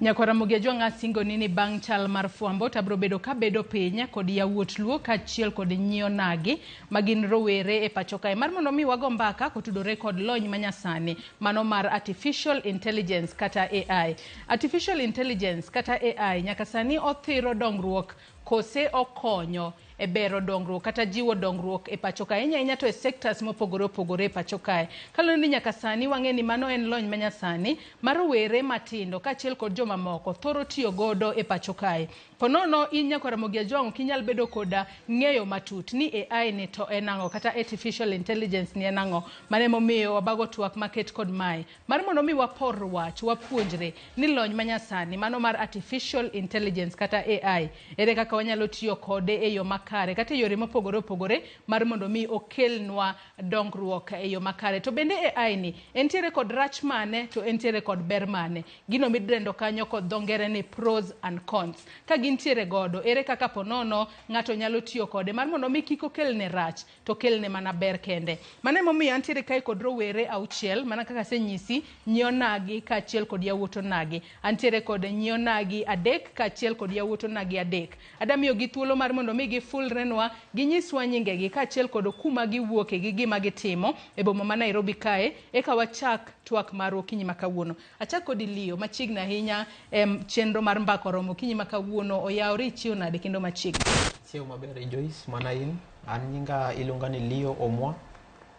Nyakwar Ramogi Ajwang' asingoni ni bang' chal mar fwambo to abiro bedo kabedo piny kod yawuot Luo kaachiel kod nyi onagi ma gin rowere e pacho kae mar mondo mi wago mbaka kotudore kod lony manyasani mano mar Artificial Intelligence kata AI. Artificial Intelligence kata AI nyaka sani othiro dongruok kose okonyo e bero dongruok kata jiwo dongruok e pacho kae, ahinya ahinya to e sectors mopogore opogore e pacho kae. Kaluwore ni nyaka sani wang'e ni mano en lony manyasani ma rowere matindo kaachiel kod jomamoko thoro tiyo godo e pacho kae. Ponono in nyakwar Ramogi Ajwang' ok inyal bedo koda ng'eyo matut ni AI ni to en ang'o kata artificial intelligence ni en ang'o. Mano emomiyo wabago twak maket kod mae mar mondo mi wapor wach, wapuonjre ni lony manyasani mano mar artificial intelligence kata AI ere kaka wanyalo tiyo kode e yo makare kata e yore mopogore opogore mar mondo mi okelnwa dongruok e yo makare. To bende AI ni entiere kod rach mane to entiere kod ber mane? Gino midendo kanyo kod dho ngere ni pros and cons. Ka gintiere godo, ere kaka ponono ng'ato nyalo tiyo kode mar mondo mi kik okelne rach to okelne mana ber kende. Mano emomiyo antiere kae kod rowere auchiel mana kaka asenyisi, nyi onagi kaachiel kod yawuot onagi. Antiere kod nyi onagi adek kaachiel kod yawuot onagi adek. Ada miyogi thuolo mar mondo mi gifulrenwa, ginyiswa nyingegi kaachiel kod kuma giwuoke gi gima gitimo e boma ma Nairobi kae, eka wachak twak marwa okinyi ma kawuono. Achak kodi Leo, machiegni ahinya e chenro mar Mbaka Oromo okinyi ma kawuono. Oyawore ichiew nade kendo machiegni? Achiew maber Joyce, mana in. An nyinga iluonga ni Leo Omwa.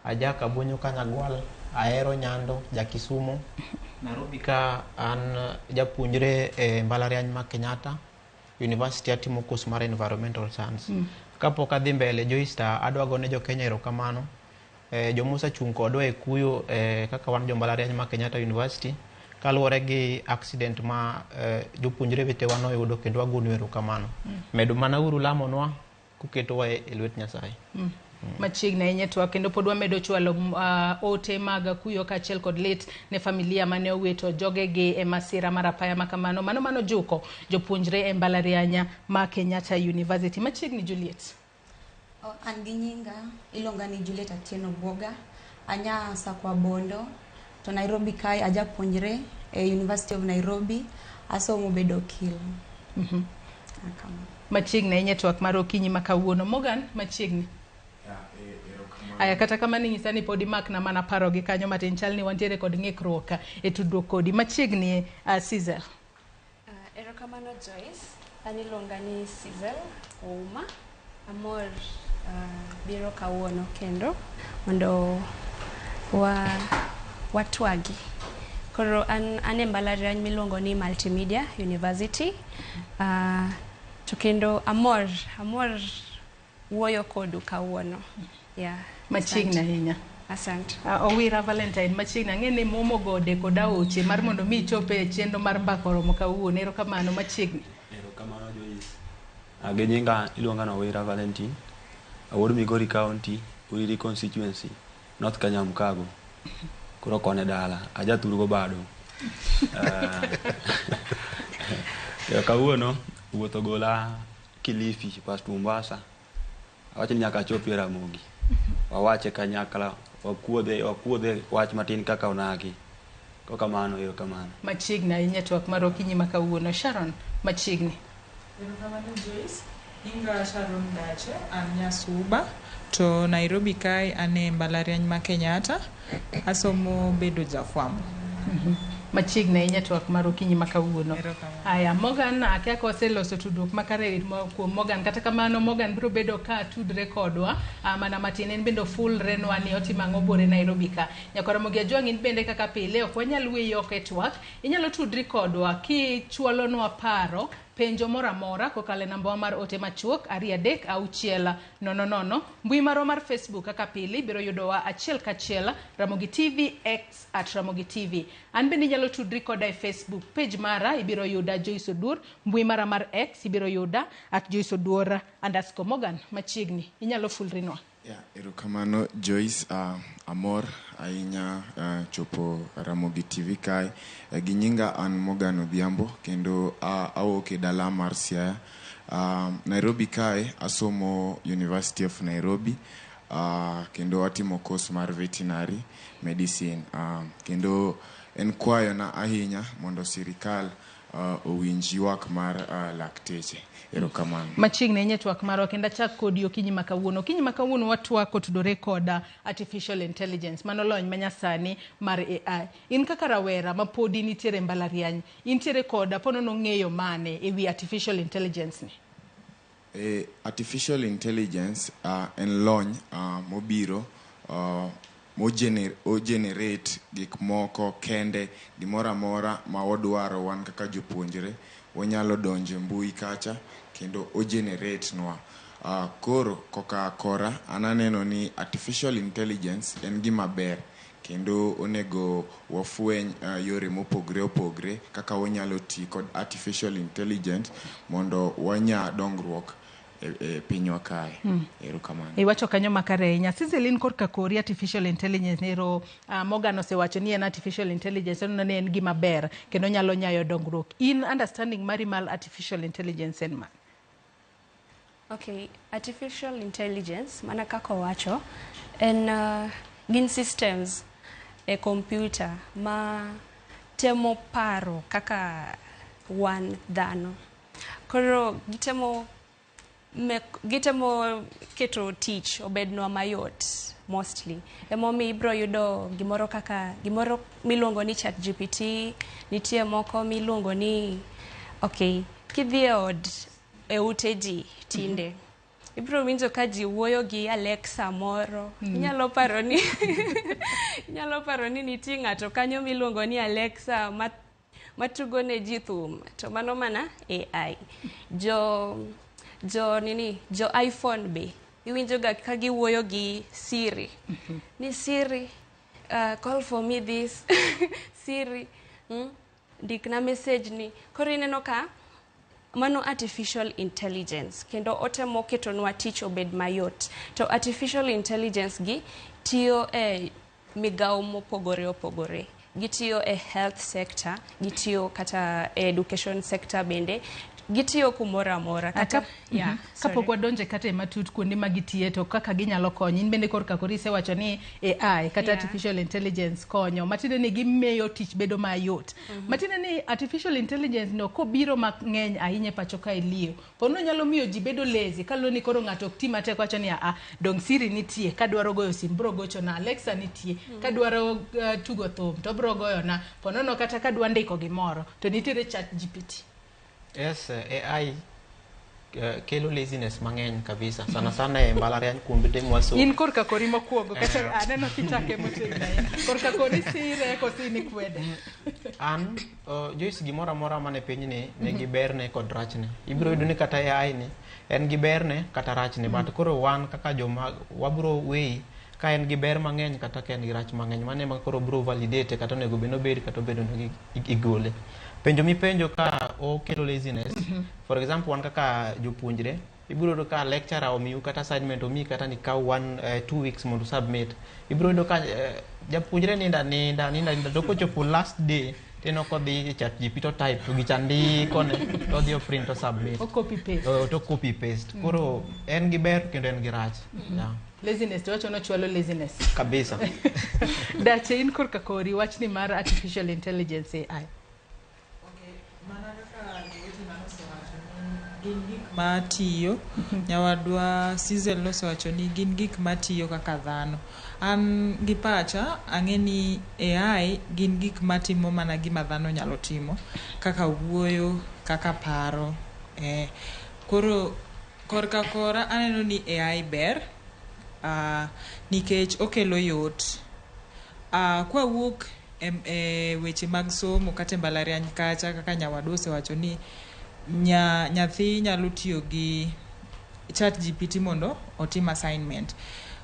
Aja Kabonyo Kanyagwal, ahero Nyando, ja Kisumo. Nairobi ka an japuonjre e mbalariany ma Kenyatta University atimo course mar Environmental Science. Kapok adhi mbele Joyce ta adwa gone jo Kenya erokamano. Joma osechung' kodwa e kuyo kaka wan jo mbalariany ma Kenyatta University kaluwore gi accident ma jopuonjre wetewa noyudo kendo wagonu erokamano. Med mana uru lamonwa kuketowa e lwet Nyasaye. Machiegni ahinya twak kendo pod wamedo chwalo ote mag kuyo kaachiel kod lit ne familia mane owito jogegi e masira mar apaya ma kamano. Mano mano juko jopuonjre e mbalariany ma Kenyatta University. Machiegni Juliet. An gi nyinga iluonga ni Juliet Atieno Bwoga. Anya Sakwa Bondo to Nairobi kae ajapuonjre e University of Nairobi asomo bedo okil. Kamano. Machiegni ahinya twak mar okinyi ma kawuono. Morgan, machiegni. Aya, kata kamano inyisa ni pod imakna mana paro gi kanyo matin, chal ni wantiere kod ng'ikruok e tudruok kodi. Machiegni Sizel. Erokamano Joyce, an iluonga ni Sizel Ouma. Amor biro kawuono kendo mondo watwagi. Koro an e mbalariany miluongo ni Multimedia University. To kendo amor wuoyo kodu kawuono. Yeah. Machiegni ahinya. Asante. Owira Valentine, machiegni ang'e ni muomo gode kod aoche mar mondo mi ichop e chenro mar Mbaka Oromo kawuono. Erokamano, machiegni. Erokamano Joyce. Gi nyinga iluonga ni Owira Valentine. Awuod Migori County, Uriri Constituency, North Kenya Mkago. Koro kone dala, aja thurgo bado. Kawuono wuoth ogola Kilifi past Mombasa. Awacho ni nyaka achop e Ramogi. Wawache kanyakla, wakuodhe wach matin kaka onagi. Kokamano, erokamano. Machiegni ahinya twak mar okinyi ma kawuono. Sharon, machiegni. Erokamano Joyce. Nyinga Sharon Dache, an Nyasuba, to Nairobi kae an e mbalariany ma Kenyatta, asomo bedo jafwambo. Machiegni ahinya twak mar okinyi ma kawuono. Aya, Morgan, akia ka waseloso tudruok makare kuom Morgan. Kata kamano, Morgan biro bedo ka tudre kodwa mana matin. En bende ofulrenwa ni otimo ang'o buore Nairobi ka. Nyakwar Ramogi Ajwang' in bende kaka pile ok wanyal weyi oko e twak. Inyalo tudri kodwa kichwalonwa paro, penjo moro amora kokalo e nambawa mar ote machuok 2 3 6 0 0. Mbui marwa mar Facebook kaka pile ibiro yudowa achiel kachiel Ramogi TV X at Ramogi TV. An bende inyalo tudri koda e Facebook page mara ibiro yuda Joyce Oduor, mbui mara mar X ibiro yuda at Joyce Oduor underscore Morgan. Machiegni inyalo fulrinwa. Yeah, erokamano Joyce, amor ahinya chopo Ramogi TV kae. Gi nyinga an Morgan Odhiambo kendo awuok e dala mar Siaya. Nairobi kae asomo University of Nairobi kendo atimo course mar veterinary medicine. Kendo en kwayona ahinya mondo sirikal owinj ywak mar lakteche. Erokamano. Machiegni ahinya e twak marwa kendo achak kodi okinyi ma kawuono. Okinyi ma kawuono watwak kotudore kod artificial intelligence, mano lony manyasani mar AI. In kaka rawera ma podi nitiere e mbalariany, intiere kod ponono ng'eyo mane e wi artificial intelligence ni? Artificial intelligence en lony mobiro ogenerate gik moko kende, gimoro amora ma wadwaro wan kaka jopuonjre wanyalo donjo e mbui kacha kendo ogenerate nwa. Koro koka kora an aneno ni artificial intelligence en gima ber kendo onego wafweny yore mopogre opogre kaka wanyalo ti kod artificial intelligence mondo wanya dongruok e pinywa kae. Erokamano. Iwacho kanyo makare ahinya. Sizelin, korka kori artificial intelligence ero, Morgan osewacho ni en artificial intelligence oneno ni en gima ber kendo nyalo nyayo dongruok. In understanding mari mar artificial intelligence en mane? Okay, artificial intelligence mana kaka owacho en gin systems e computer ma temo paro kaka wan dhano. Koro gitemo keto tich obednwa mayot mostly. Emomiyo ibiro yudo gimoro kaka gimoro miluongo ni Chat GPT, nitie moko miluongo ni, okay, kidhi e od e ute ji tinde ibiro winjo ka ji wuoyo gi Alexa moro. Inyalo paro ni nitie ng'ato kanyo miluongo ni Alexa ma matugo ne ji thum, to mano mana AI. Jo nini, jo iPhone be iwinjo ga ka giwuoyo gi Siri ni "Siri, call for me this, Siri, ndikna message ni." Koro ineno ka mano artificial intelligence kendo otemo ketonwa tich obed mayot. To artificial intelligence gi tiyo e migawo mopogore opogore. Gitiyo e health sector, gitiyo kata e education sector, bende gitiyo kumoro amora kata yeah, Kapok sorry. wadonje kata e matut kuonde ma gitiye to kaka ginyalo konyo, in bende korka kori isewacho ni AI kata artificial intelligence konyo, matiende ni gimiyo tich bedo mayot. Matiende ni artificial intelligence no kobiro mang'eny ahinya e pacho ka eliyo pono nyalo miyo ji bedo lazy, kaluwore ni koro ng'ato ok ti matek, wacho ni aa dong Siri nitie, kadwaro goyo sim bro gochona, Alexa nitie, kadwaro tugo thum to bro goyona, ponono kata kadwa ndiko gimoro to nitiere Chat GPT. Yes, AI kelo laziness mang'eny kabisa, sana sana e mbalariany kuonde mwasomo. In korka kori mokwongo kata aneno kichake motegno ahinya, korka kori sire koso in ikwede? An Joyce, gimoro amora man e pinyni nigi berne kod rachne. Ibiro yudo ni kata AI ni en gi berne kata rachne, but koro wan kaka joma wabro weigh ka en gi ber mang'eny kata ka en gi rach mang'eny, mano ema koro bro validate kata onego bed nobed kata obedo ni igole. Penjo mipenjo ka okelo laziness, for example, wan kaka jopuonjre, ibiro yudo ka lecturer omiu kata assignment, omiyi kata ni kaw one 2 weeks mondo submit. Ibiro yudo ka japuonjre ninda ninda ninda ninda, to kochopo last day tineno kodhi e Chat GPT to type to gicha ndikone to odhi o print to submit. O copy paste. To copy paste. Koro en gi ber kendo en gi rach, yeah. Laziness to wacho nochwalo laziness. Kabisa. Dache, in korka kori wachni mar artificial intelligence, AI. Okay, mana kaka jowetena nosewacho ni gin gik matiyo, nyawadwa Sizel nosewacho ni gin gik matiyo kaka dhano. An gi pacha ang'e ni AI gin gik matimo mana gima dhano nyalo timo, kaka wuoyo, kaka paro. Koro korka kora aneno ni AI ber nikech okelo yot. Kwawuok e weche mag somo kata e mbalariany kacha, kaka nyawadwa osewacho ni nyathi nyalo tiyo gi Chat GPT mondo otim assignment.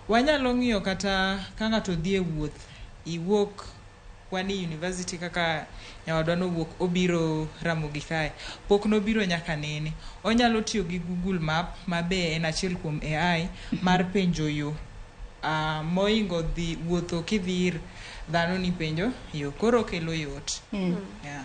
Wanyalo ng'iyo kata ka ng'ato dhi e wuoth, iwuok wan e university kaka nyawadwa nowuok obiro Ramogi kae, pok nobiro nyaka nene. Onyalo tiyo gi Google Map ma be en achiel kuom AI mar penjo yo mohingo dhi wuotho kidhi ir dhano ni penjo yo koro okelo yot. Yeah.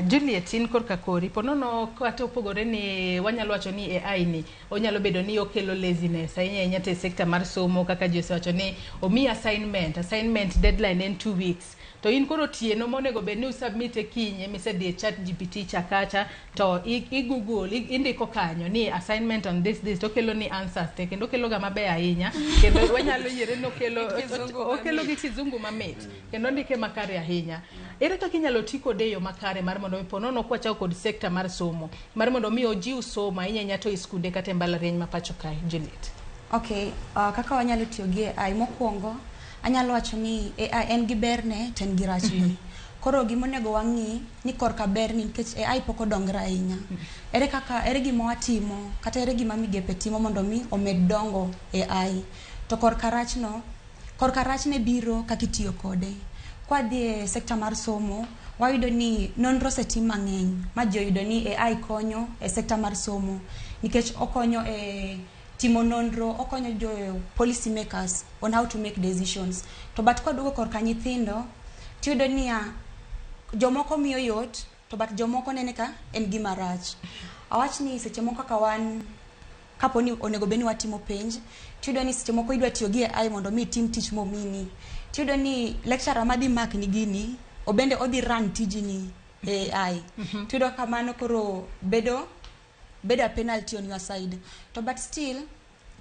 Juliet, in korka kori ponono kata opogore ni wanyalo wacho ni AI ni onyalo bedo ni okelo laziness ahinya ahinya to e sector mar somo, kaka ji osewacho ni omiyi assignment, deadline en 2 weeks, to in koro otieno monego bed ni usubmit e kiny misedhi e Chat GPT cha kacha to i Google indiko kanyo ni assignment on this this, to okelo ni answers te kendo okelo ga maber ahinya, kendo wanyalo yiere ni okelo Kizungu. Okelo gi kizungu mamit kendo ondike makare ahinya. Ere kaka inyalo ti kode e yo makare mar mondo mi ponono kwachako kod sector mar somo, mar mondo mi ojiw somo ahinya ahinya to e skunde kata e mbalariany ma pacho kae, Juliet? Okay, kaka wanyalo tiyo gi AI, mokwongo anyalo wacho ni AI en gi berne to en gi rachne. Koro gimonego wang'i ni korka berni, nikech AI pok odongre ahinya. Ere kaka ere gima watimo kata ere gima migepe timo mondo mi omed dongo AI. To korka rachno, korka rachne biro kaka itiyo kode. Kwadhi e sector mar somo, wayudo ni nonro osetim mang'eny ma ji oyudo ni AI konyo e sector mar somo nikech okonyo e timo nonro, okonyo jo policy makers on how to make decisions. To but kwaduogo korka nyithindo, tiyudo niya, jomoko miyo yot to but jomoko nene ka en gima rach. Awach ni seche moko kaka wan kapo ni onego bed ni watimo penj, tiyudo ni seche moko idwa tiyo gi AI mondo mi itim tich momini, tiyudo ni lecturer madhi mark ni gini obende odhi run tijini e AI. Tiyudo kamano koro bedo a penalty on your side. To but still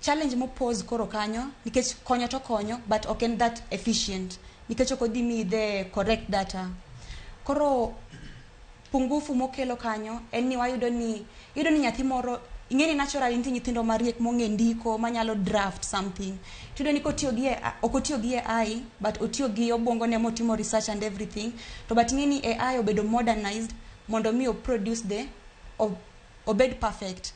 challenge mopose koro kanyo, nikech konyo to konyo but ok en that efficient nikech ok odhi miyi the correct data. Koro pungufu mokelo kanyo en ni wayudo ni iyudo ni nyathi moro, ing'e ni naturally nitie nyithindo mariek mong'e ndiko manyalo draft something, tiyudo ni kotiyo gi AI, ok otiyo gi AI but otiyo gi obwongo ne motimo research and everything, to but ing'e ni AI obedo modernized mondo mi oproduce the obed perfect.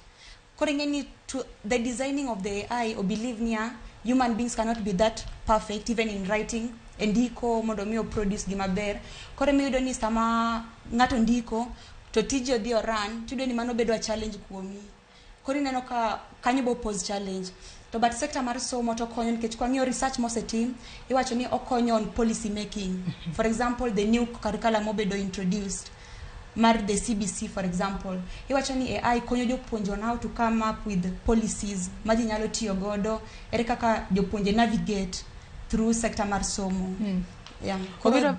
Koro ing'e ni to the designing of the AI o believe niya human beings cannot be that perfect even in writing, e ndiko mondo mi oproduce gima ber. Koro emiyudo ni sama ng'ato ndiko to tiji odhi oran, tiyudo ni mano bedo a challenge kuomi. Koro ineno ka kanyo bo pose challenge. To but sector mar somo to konyo nikech kwang'iyo research mosetim, iwacho ni okonyo on policy making. For example, the new curriculum mobedo introduced mar the CBC, for example, iwacho ni AI konyo jopuonje on how to come up with policies ma ji nyalo tiyo godo, ere kaka jopuonje navigate through sector mar somo. Yeah. Koro,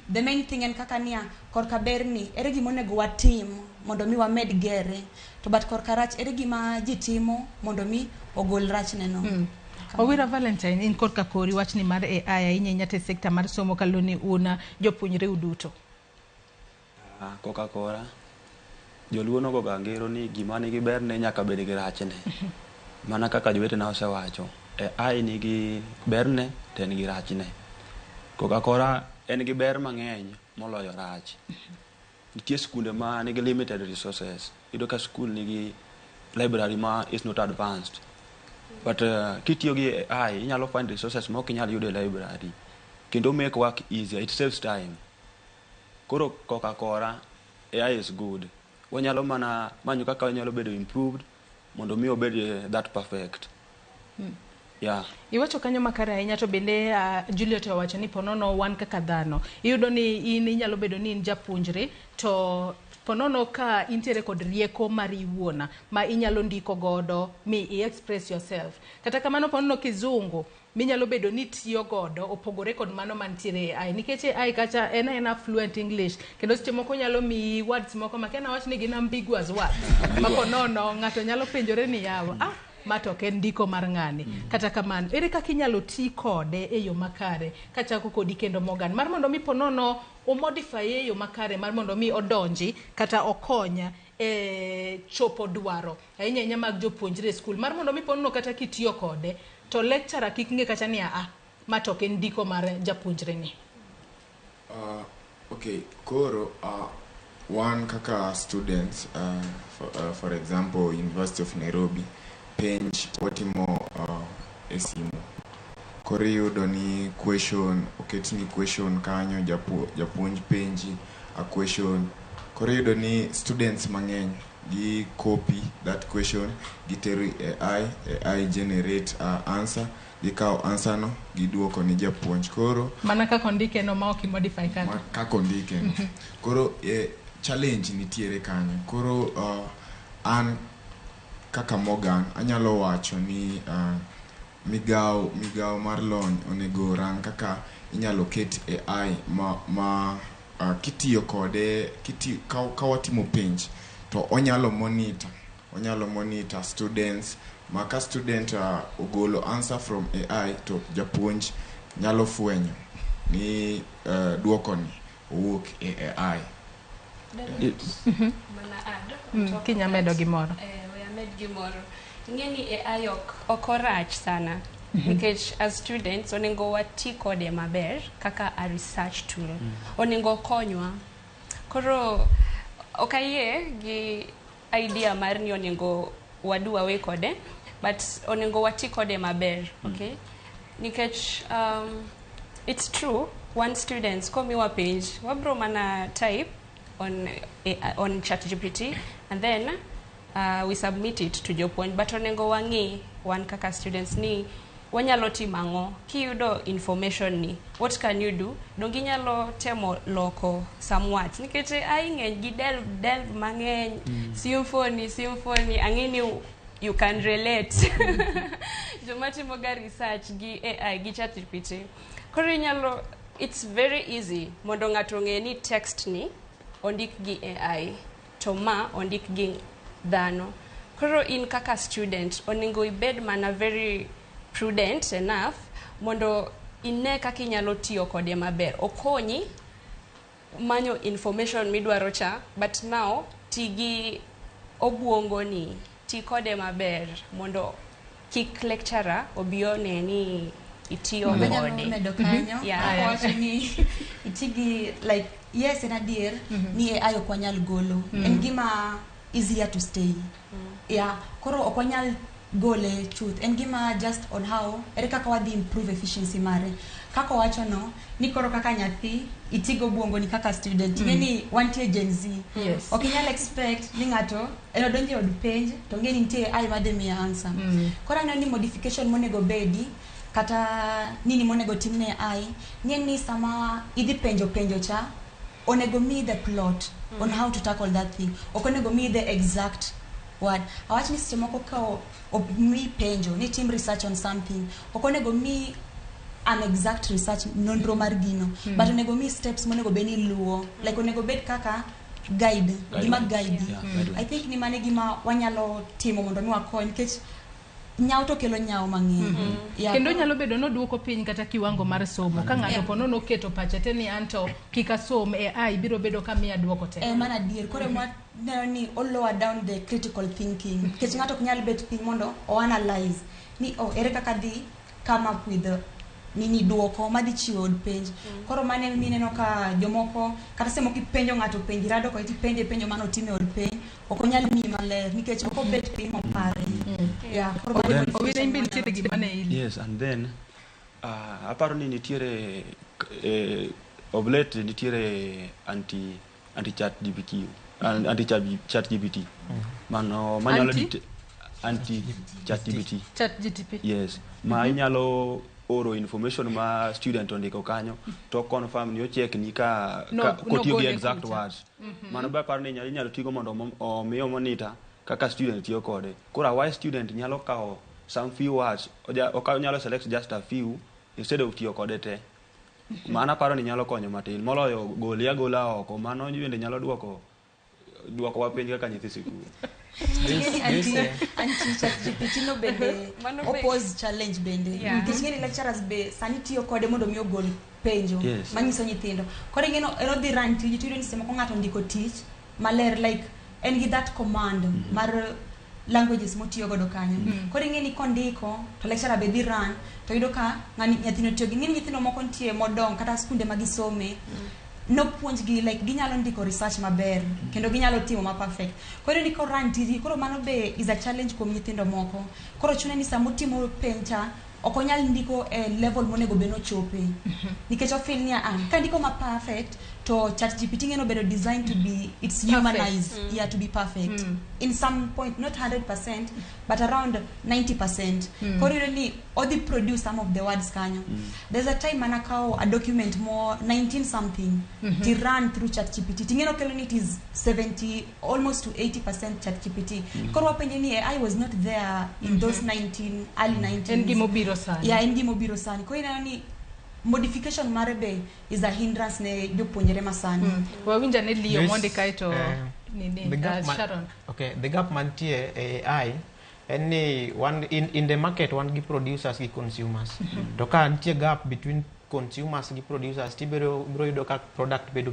the main thing en kaka niya, korka ber ni ere gima onego watim mondo mi wamed gere, to but korka rach ere gima ji timo mondo mi ogol rachne no. Owira Valentine, in korka kori wachni mar AI ahinya ahinya to e sector mar somo kaluwo ni un jopuonjre uduto. Ah, koka kora joluo nogoga ngero ni gima nigi berne nyaka bed gi rachne. Mana kaka jowetena osewacho, AI nigi berne to en gi rachne. Koka kora en gi ber mang'eny moloyo rach. Nitie skunde ma nigi limited resources. Iyudo ka skul nigi library ma is not advanced, but kitiyo gi AI inyalo find resources ma ok inyal yudo e library kendo make work easier, it saves time. Koro koka kora AI is good. Wanyalo mana manyo kaka wanyalo bedo improved mondo mi obed that perfect. Yeah. Iwacho kanyo makare ahinya, to bende Juliet owacho ni ponono wan kaka dhano iyudo ni in inyalo bedo ni in japuonjre, to ponono ka intiere kod rieko mari iwuona ma inyalo ndiko godo mi i express yourself. Kata kamano, ponono kizungu minyalo bedo ni tiyo godo opogore kod mano mantiere e AI, nikech AI kacha en aena fluent English, kendo seche moko nyalo miyi words moko ma kena wach ni gin ambiguous words ma ponono ng'ato nyalo penjore ni yawa, ah, ma to ok en ndiko mar ng'ani. Kata kamano, ere kaka inyalo ti kode e yo makare? Kachako kodi kendo, Morgan, mar mondo mi ponono omodify e yo makare mar mondo mi odonji kata okonya e chopo dwaro ahinya ahinya mag jopuonjre e skul, mar mondo mi ponono kata kitiyo kode to lecturer kik ng'e kata ni aa, ma to ok en ndiko mar japuonjre ni. Okay, koro wan kaka students, for example, University of Nairobi, penj watimo e simu. Koro iyudo ni question oketni question kanyo, japuonj penji a question. Koro iyudo ni students mang'eny Gi copy that question, gitero e AI, AI generate answer, gikawo answer no, giduoko ni japuonj. Koro Mana kaka ondike no ma ok imodify kata. Kaka ondike no. Koro challenge nitiere kanyo. Koro an kaka Morgan anyalo wacho ni migao mar lony onego rang kaka inyalo ket AI ma kitiyo kode ka watimo penj to onyalo monitor students ma ka student ogolo answer from AI to japuonj nyalo fwenyo ni duoko ni owuok e AI. Mana add on top of Kinya medo that. gimoro. We amed gimoro. Ing'e ni AI ok orach sana. Nikech as students onego wati kode maber kaka a research tool. Onego okonywa. Koro ok ayie gi idea mar ni onego wadu away kode, but onego wati kode maber, okay? Nikech it's true, one students komiwa penj, wabro mana type on ChatGPT and then we submit it to jopuonj, but onego wang'i wan kaka students ni wanyalo timo ang'o kiyudo information ni, what can you do? Donge inyalo temo loko some words, nikech AI ng'eny gi delve delve mang'eny. Symphony symphony, ang'e ni you can relate, joma timo ga research gi AI gi ChatGPT. Koro inyalo, it's very easy mondo ng'ato ong'e ni text ni ondik gi AI to ma ondik gi dhano. Koro in kaka student onego ibed mana very prudent enough mondo ine kaka inyalo tiyo kode maber, okonyi manyo information midwaro cha, but now ti gi obuongo ni, ti kode maber mondo kik lecturer obi one ni itiyo Anyalo kode. medo kanyo. Yeah. Owacho ni iti gi, like, yes, en adier ni AI ok wanyal golo, en gima easier to stay, yeah. Koro ok wanyal gole chuth, en gima just on how, ere kaka wadhi improve efficiency mare, kaka owacho no ni koro kaka nyathi itigo obwongo ni kaka student. Ing'e ni wantie Gen Z. Ok inyal expect ni ng'ato en odonjo e od penj to ng'e ni nitie AI madhi miye answer. Koro aneno ni modification monego bedi kata nini monego timne AI ni en ni sama idhi penjo penjo cha, onego miyi the plot on how to tackle that thing. Ok onego miyi the exact word. Awach ni seche moko ka omiyi penjo ni tim research on something, ok onego miyi an exact research, nonro mar gino, but onego miyi steps monego bed ni iluwo, like onego bed kaka guide, gima guide. Yeah, guidelines. I think ni mano e gima wanyalo timo mondo mi wakony, nikech nyawo to kelo nyawo mang'eny. Yeah. Kendo nyalo bedo noduoko piny kata kiwango mar somo ka ng'ato po nono oketo pache te ni anto kik asom, AI biro bedo ka miya duoko te. Mano adier. Koro ema neno ni o lower down the critical thinking, nikech ng'ato ok nyal bet piny mondo o analyze ni oh, ere kaka dhi come up with the nini, duoko madhi chiwo od penj. Koro mano ema ineno ka jomoko kata seche moko ipenjo ng'ato penj, irado kode tipenje penjo mane otimo e od penj, ok onyal miyi maler nikech ok obet piny mopare. Yeah, koro mano Then- Owino, in be nitiere gima ne ili. Yes, and then aparo ni nitiere of late nitiere anti chat GPQ, anti chat GPT mano manyalo Anti? Anti chat GPT. Chat GTP. Yes, ma inyalo oro information ma student ondiko kanyo to confirm ni ocheck ni ka, No, ka kotiyo gi nogole exact kucha. words. Mano be aparo ni inyalo tigo mondo omi monitor kaka student tiyo kode. Koro a wise student nyalo kawo some few words, onyalo select just a few instead of tiyo kode te. Mano aparo ni nyalo konyo matin moloyo gole agola oko. Mano bende nyalo duoko wa piny kaka nyithi sikul. Ing'e ni anti chat GPT no bende Mano be- oppose challenge bende, nikech ing'e ni lecturers be sani tiyo kode mondo mi ogol penjo manyiso nyithindo. Koro ing'e no en odhi run tiji, tiyudo ni seche moko ng'ato ondiko tich maler, like en gi that command mar languages motiyo godo kanyo. Koro ing'e ni kondiko to lecturer be dhi run to yudo ka ng'ani nyathino tiyo gi, ing'e ni nyithindo moko nitie modong kata skunde ma gisome nopuonjgi, like ginyalo ndiko research maber kendo ginyalo timo ma perfect. Koro ni koran tijgi, koro mano be is a challenge kuom nyithindo moko. Koro chune ni sama otimo penj cha, ok onyal ndiko e level monego bed nochope, nikech ofeel ni ah, kandiko ma perfect to To ChatGPT ng'eno bedo designed to be, it's Perfect. Humanized, yeah, to be perfect in some point, not 100% but around 90%. Koro iyudo ni odhi produce some of the words kanyo. There's a time manakawo a document more 19 something ti run through ChatGPT, ting'eno kelo ni it is 70, almost to 80% ChatGPT. Koro wapenje ni AI was not there in those 19 early 19s. En gimobiro sani. Yeah, en gimobiro sani. Koro ineno ni modification mare be is a hindrance ne jopuonjre masani. Wawinja ne Leo Joyce, mondi kaeto nini the gap Sharon. Okay, the gap mantie e AI en ni wan in the market wan gi producers gi consumers. To ka nitie gap between consumers gi producers, tibiro biro yudo ka product bedo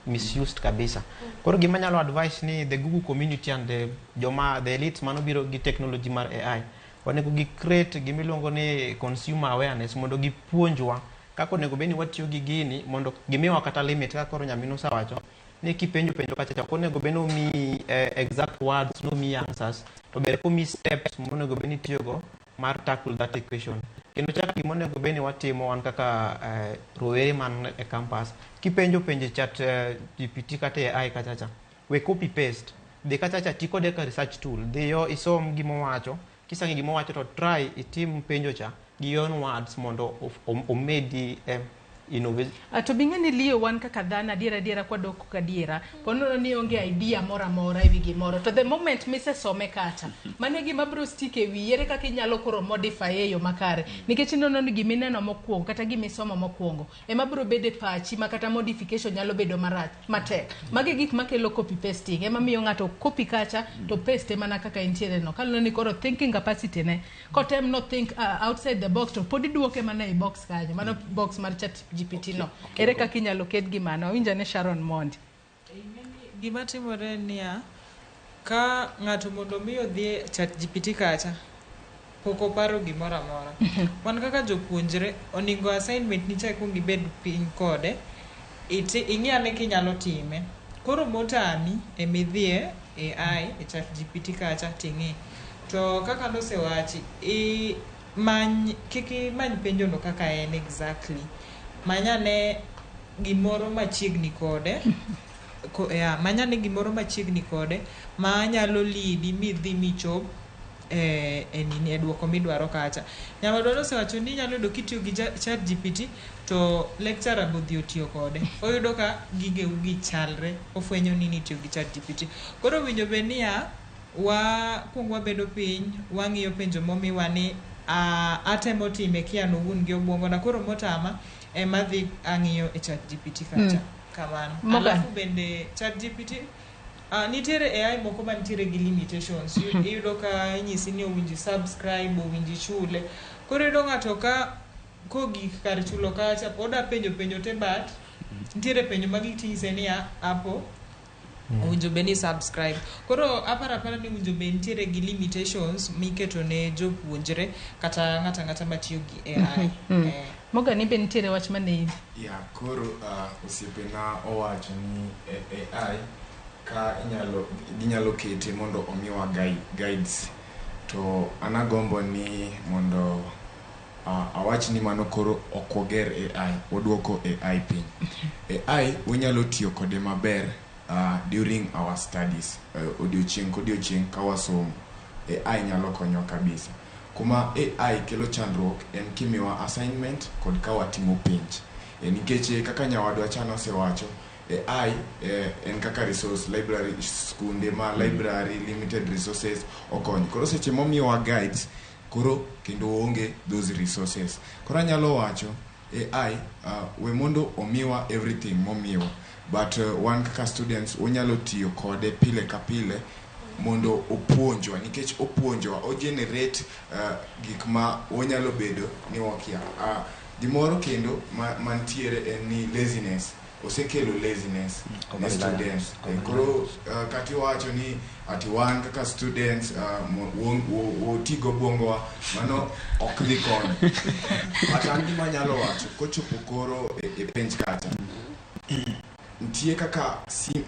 misused kabisa. Koro gima nyalo advice ni the Google community and the joma, the elites manobiro gi technology mar AI, onego gi create gimiluongo ni consumer awareness mondo gipuonjwa kaka onego bed ni watiyo gi gini, mondo gimiwa kata limit, kaka koro nyaminwa osewacho ni kipenjo penjo kacha cha ok onego bed ni omiyi exact words, nomiyi answers, to ber komiyi steps monego bed ni itiyogo mar tackle that equation. Kendo chak gima onego bed ni watimo wan kaka rowere man e campus, kipenjo penjo e Chat GPT kata e AI kacha cha, we copy paste, dhi kacha cha, ti kode ka research tool, dhiyo isom gimowacho. Kisang'e gimowacho to try itim penjo cha gi your own words mondo omedi innovation. Ah, to bing'e ni Leo, wan kaka dhano, adiera adiera kwadok kadiera, ponono ni onge idea moro amora ewi gimoro, to the moment misesome kacha, mano e gima biro stick e wiyi. Ere kaka inyalo koro modify e yo makare? Nikech ineno ni gimineno mokwongo kata gimisomo mokwongo ema biro bedo e pachi, ma kata modification nyalo bedo marach matek. Magi gik makelo copy pasting, ema miyo ng'ato copy kacha to paste mana kaka entiere no. Kaluwore ni koro thinking capacity ne kotem no think outside the box, to pod iduoke mana e box kanyo, mano box mar Chat GPT no. Ere kaka inyalo ket gi mano? Awinjo ne Sharon mondi. Gima timore en niya, ka ng'ato mondo mi odhi e Chat GPT kacha, pok oparo gimoro amora. Wan kaka jopuonjre, onego assignment nicha ikuong ibed piny kode, ing'i ane kinyalo time. Koro motami emidhiye AI e Chat GPT kacha ting'i. To kaka nosewachi, many, kik imany penjono kaka en exactly. Many ane gimoro machiegni kode, ya, many ane gimoro machiegni kode ma nyalo lidi midhi michop e nini, e duoko midwaro kacha. Nyawadwa nosewacho ni inyalo yudo kitiyo gi Chat GPT to lecturer bodhi otiyo kode. Oyudo ka gigeu gi chalre, ofwenyo ni nitiyo gi Chat GPT. Koro winjo bed niya, wa kuong wabedo piny, wang'iyo penjo momiwa ni atemo time kia an owuon gi obwongona, koro motama ema dhi ang'iyo e Chat GPT kacha. Kamano. Morgan. Alafu bende Chat GPT, nitiere AI moko mantiere gi limitations. Iyudo ka inyisi ni owinji subscribe, owinji chule. Koro iyudo ng'ato ka kogik kar chulo kacha, oda penjo penjo te, but nitiere penjo ma gitinyise niya apo owinjo bed ni subscribe. Koro aparo apara ni owinjo bed nitiere gi limitations miketo ne jopuonjre kata ng'ato ang'ata matiyo gi AI. Morgan, in be nitiere wach mane in? Ya, koro osiepena owacho ni AI ka inyalo ginyalo kete mondo omiwa guides, to an agombo ni mondo awach ni mano koro ok wager AI, waduoko AI piny. AI wanyalo tiyo kode maber during our studies, odiochieng' kodiochieng' ka wasomo, AI nyalo konyowa kabisa. Kuma AI kelo chandruok en kimiwa assignment kod ka watimo penj, nikech kaka nyawadwa cha nosewacho, AI en kaka resource library, skunde ma library limited resources okonyo. Koro seche momiwa guides, koro kendo onge those resources. Koro anyalo wacho AI, we mondo omiwa everything momiwa, but wan kaka students wanyalo tiyo kode pile ka pile mondo opuonjwa, nikech opuonjowa, o generate gik ma wanyalo bedo ni wakia. Gimoro kendo mantiere en ni laziness osekelo laziness ne students. Koro kata iwacho ni ati wan kaka students woti go obwongowa, mano ok dhi konyo. But an gima anyalo wacho kochopo koro e penj kacha, nitie kaka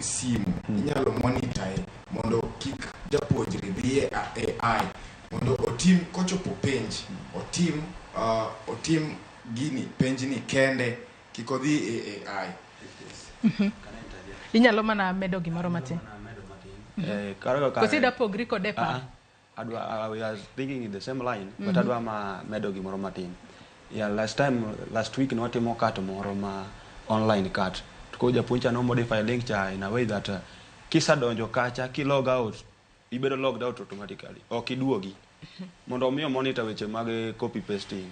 simu inyalo monitor e mondo kik japuonjre dhi e AI mondo otim kochopo penj, otim gini penj ni kende, kik odhi e AI. Inyalo mana medo gimoro matin. Koro ka- Koso ida pogri kode e paro? Ah, adwa, we are thinking in the same line, but adwa ma medo gimoro matin. Yeah, last time, last week nwatimo cut moro ma online cut. To koro japuonj cha no modify link cha in a way that kisadonjo kacha, ki log out, ibedo logged out automatically. Ok iduogi. Mondo omi monitor weche mag copy pasting.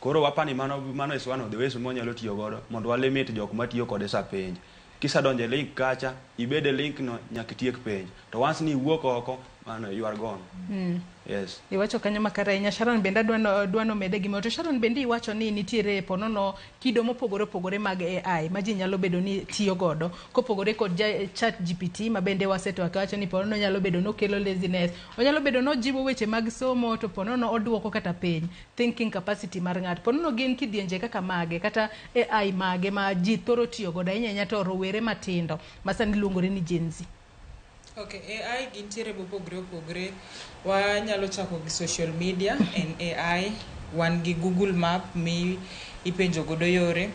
Koro wapani mano is one of the ways mwanyalo tiyo godo mondo wa limit jok matiyo kode sa penj. Kisadonjo e link kacha, ibed e link no nyaka itiek penj. To once ni iwuok oko, mano you are gone. Yes. Iwacho kanyo makare ahinya. Sharon bende adwa dwa mede gimoro. To Sharon bende iwacho ni nitiere ponono kido mopogore opogore mag AI ma ji nyalo bedo ni tiyo godo kopogore kod Chat GPT ma bende wasetwak wacho ni ponono nyalo bedo nokelo laziness, onyalo bedo nojiwo weche mag somo, to ponono oduoko kata piny thinking capacity mar ng'ato. Ponono gin kidienje kaka mage kata AI mage ma ji thoro tiyo godo ahinya ahinya to rowere matindo ma sani luongore ni Gen Z? Okay, AI gintiere mopogore opogore. Wanyalo chako gi social media en AI. Wan gi Google Map mi ipenjo godo yore.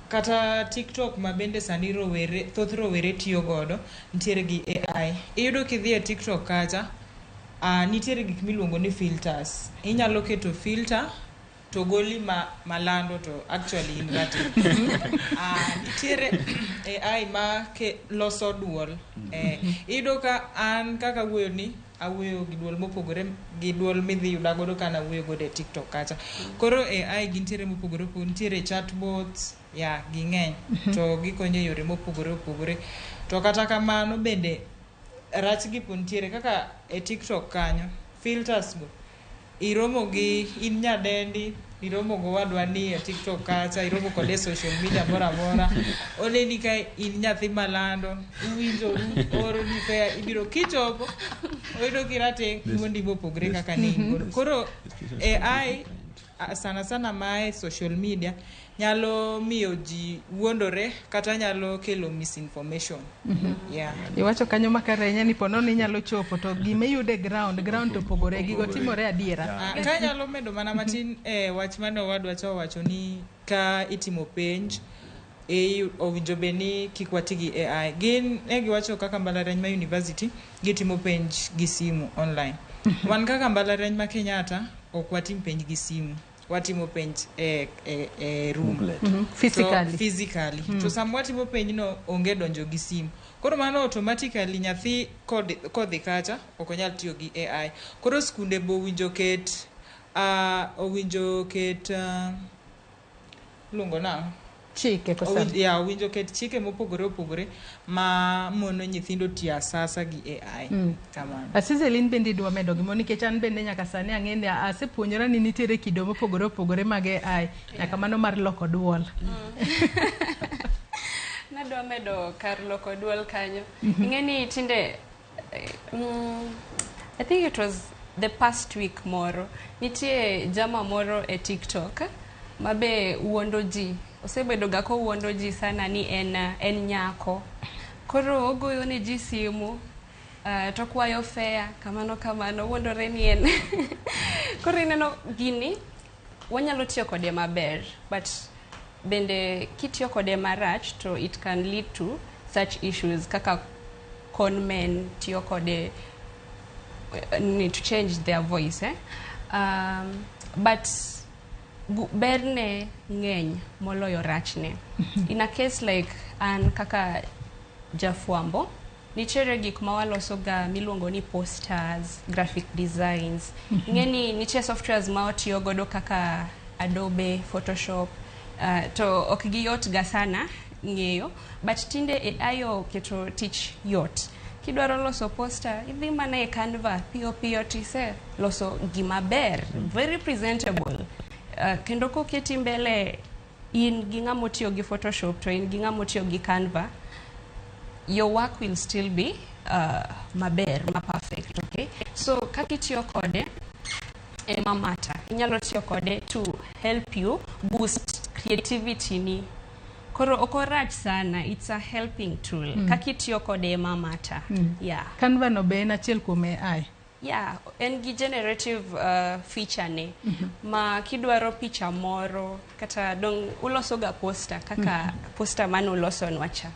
Kata TikTok ma bende sani rowere, thoth rowere tiyo godo, nitiere gi AI. Iyudo kidhi e TikTok kacha, nitiere gik miluongo ni filters. Inyalo keto filter to goli ma malando to actually in rateng'. Nitiere AI ma loso duol. Iyudo ka an kaka awuoyo ni awuoyo gi duol mopogore gi duol midhi yuda godo ka nawuoyo godo e TikTok kacha. Koro AI gintiere mopogore opogore, nitiere chatbots, ya ging'eny to gikonyo e yore mopogore opogore. To kata kamano bende rach gi po nitiere kaka e TikTok kanyo, filters go iromo gi in nyadendi, iromo gowadwa ni e TikTok kacha, iromo kode e social media moro amora, oneni ka in nyathi malando, uwinjoru, ooroni fare, ibiro kichopo oyudo kirateng' duondi mopogore kaka ne in godo. Koro AI sana sana mae social media nyalo miyo ji wuondore kata nyalo kelo misinformation. Yeah. Iwacho kanyo makare ahinya ni ponono inyalo chopo to gima iyudo e ground to opogore, gigo timore adiera. Ka anyalo medo mana matin e wach mane owadwa cha owacho ni ka itimo penj owinjo bed ni kik wati gi AI. Gin ne giwacho kaka mbalariany ma university gitimo penj gi simu online. Wan kaka mbalariany ma Kenyatta ok watim penj gi simu. Watimo penj e room. Booklet. Physically. To, physically. To sama watimo penj no onge donjo gi simu. Koro mano automatically nyathi kodhi kacha ok onyal tiyo gi AI. Koro skunde bo owinjo ket iluongo nang'o? Chike kosa? Ya, owinjo ket chike mopogore opogore ma mono nyithindo tiyo asasa gi AI. Kamano. Asizel, in bende idwa medo gimoro nikech an bende nyaka sani ang'e ni asepuonjora ni nitiere kido mopogore opogore mag AI nyaka mano mar loko duol. Nadwa medo kar loko duol kanyo. Ing'e ni tinde I think it was the past week moro nitie jama moro e TikTok mabe wuondo ji, osebedo ga kowuondo ji sana ni en nyako. Koro ogoyo ne ji simu to kwayo fare kamano kamano, wuondore ni en. Koro ineno gini wanyalo tiyo kode maber, but bende kitiyo kode marach to it can lead to such issues kaka con men tiyo kode ni to change their voice, eh? But berne ng'eny moloyo rachne. In a case like an kaka jafwambo, nitiere gik ma waloso ga miluongo ni posters, graphic designs. Ing'e ni nitie softwares ma watiyo godo kaka Adobe Photoshop, to ok giyot ga sana ng'eyo, but tinde AI oketo tich yot. Kidwaro loso poster, idhi mana e Canva piyo piyo tise loso gima ber, very presentable. Kendo koketi mbele in gi ng'ama otiyo gi Photoshop to in gi ng'ama otiyo gi Canva, your work will still be maber, ma perfect, okay? So kaka itiyo kode ema matter. Inyalo tiyo kode to help you boost creativity ni. Koro ok orach sana, it's a helping tool. Kaka itiyo kode ema matter. Yeah. Canva no be en achiel kuom AI? Yeah, en gi generative feature ne ma kidwaro picha moro kata dong uloso ga poster kaka poster mane ulosonwa cha.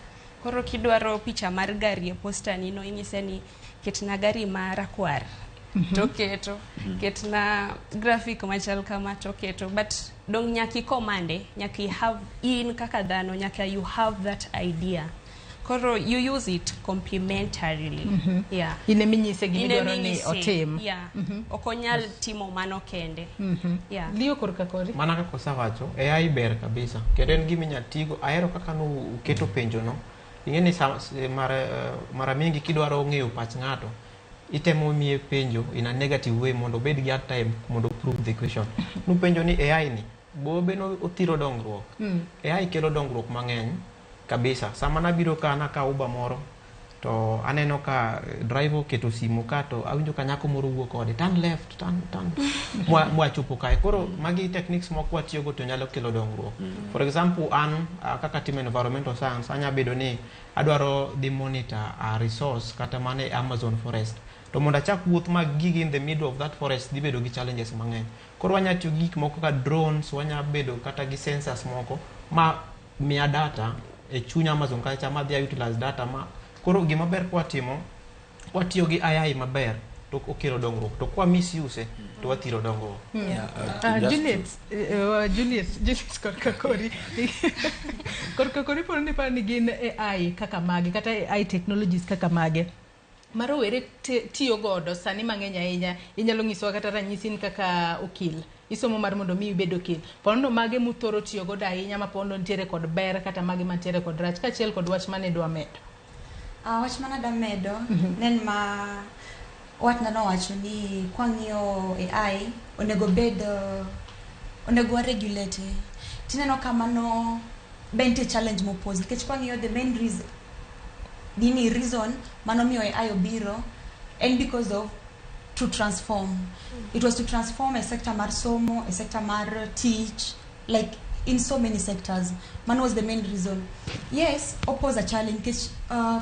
Koro kidwaro picha mar gari e poster ni no inyise ni ketna gari ma rakwar toketo, ketna graphic machal kama toketo, but dong nyaka ikomande, nyaka i have in kaka dhano nyaka you have that idea. Koro you use it complementarily. Yeah. In eminyise In gimidwaro ni eminyise. otim. Yeah. Ok onyal timo mano kende. Yeah. Leo korka kori. Mana kaka osewacho, AI ber kabisa kendo en gima inyalo tigo. Ahero kaka nuketo penjo no. Ing'e ni mara mingi kidwaro ng'eyo pach ng'ato, itemo miye penjo in a negative way mondo obed gi hard time mondo prove the question. Nupenjo ni AI ni bobe no othiro dongruok. AI kelo dongruok mang'eny kabisa. Sama nabiro ka nakawo Uber moro to aneno ka driver oketo simu ka to awinjo ka nyako moro wuok kode turn left turn turn mwachopo kae. Koro magi techniques moko watiyogo to nyalo kelo dongruok. For example, an kaka timo environmental science anya bedo ni adwaro dhi monitor a resource kata mana e Amazon forest, to mondo achak wuoth mag gigi in the middle of that forest dhi bedo gi challenges mang'eny. Koro wanya tiyo gi gik moko kaka drones, wanya bedo kata gi sensors moko ma miya data e chuny Amazon kacha ma dhi utilize data ma koro gima ber kwatimo watiyo gi AI maber to okelo dongruok, to kwa misuse to wathiro dongruok. Yeah, just Juliet, Juliet korka kori. Korka kori pod ni par ni gin AI kaka mage kata AI technologies kaka mage ma rowere tiyo godo sani mang'eny ahinya. Inyalo nyisowa kata ranyisi ni kaka okil isomo mar mondo mi ibed okil ponono mage muthoro tiyo godo ahinya ma ponono nitiere kod ber kata mage mantiere kod rach kaachiel kod wach mane idwa medo. Wach mana da medo nen ma watna nowacho ni kwang'iyo AI onego bed onego wa regulate tineno ka mano be nitie challenge mopose nikech kwang'iyo the main reason nini reason manomiyo AI obiro en because of to transform. It was to transform a sector mar somo, a sector mar teach, like in so many sectors. Mano was the main reason. Yes, opose a challenge nikech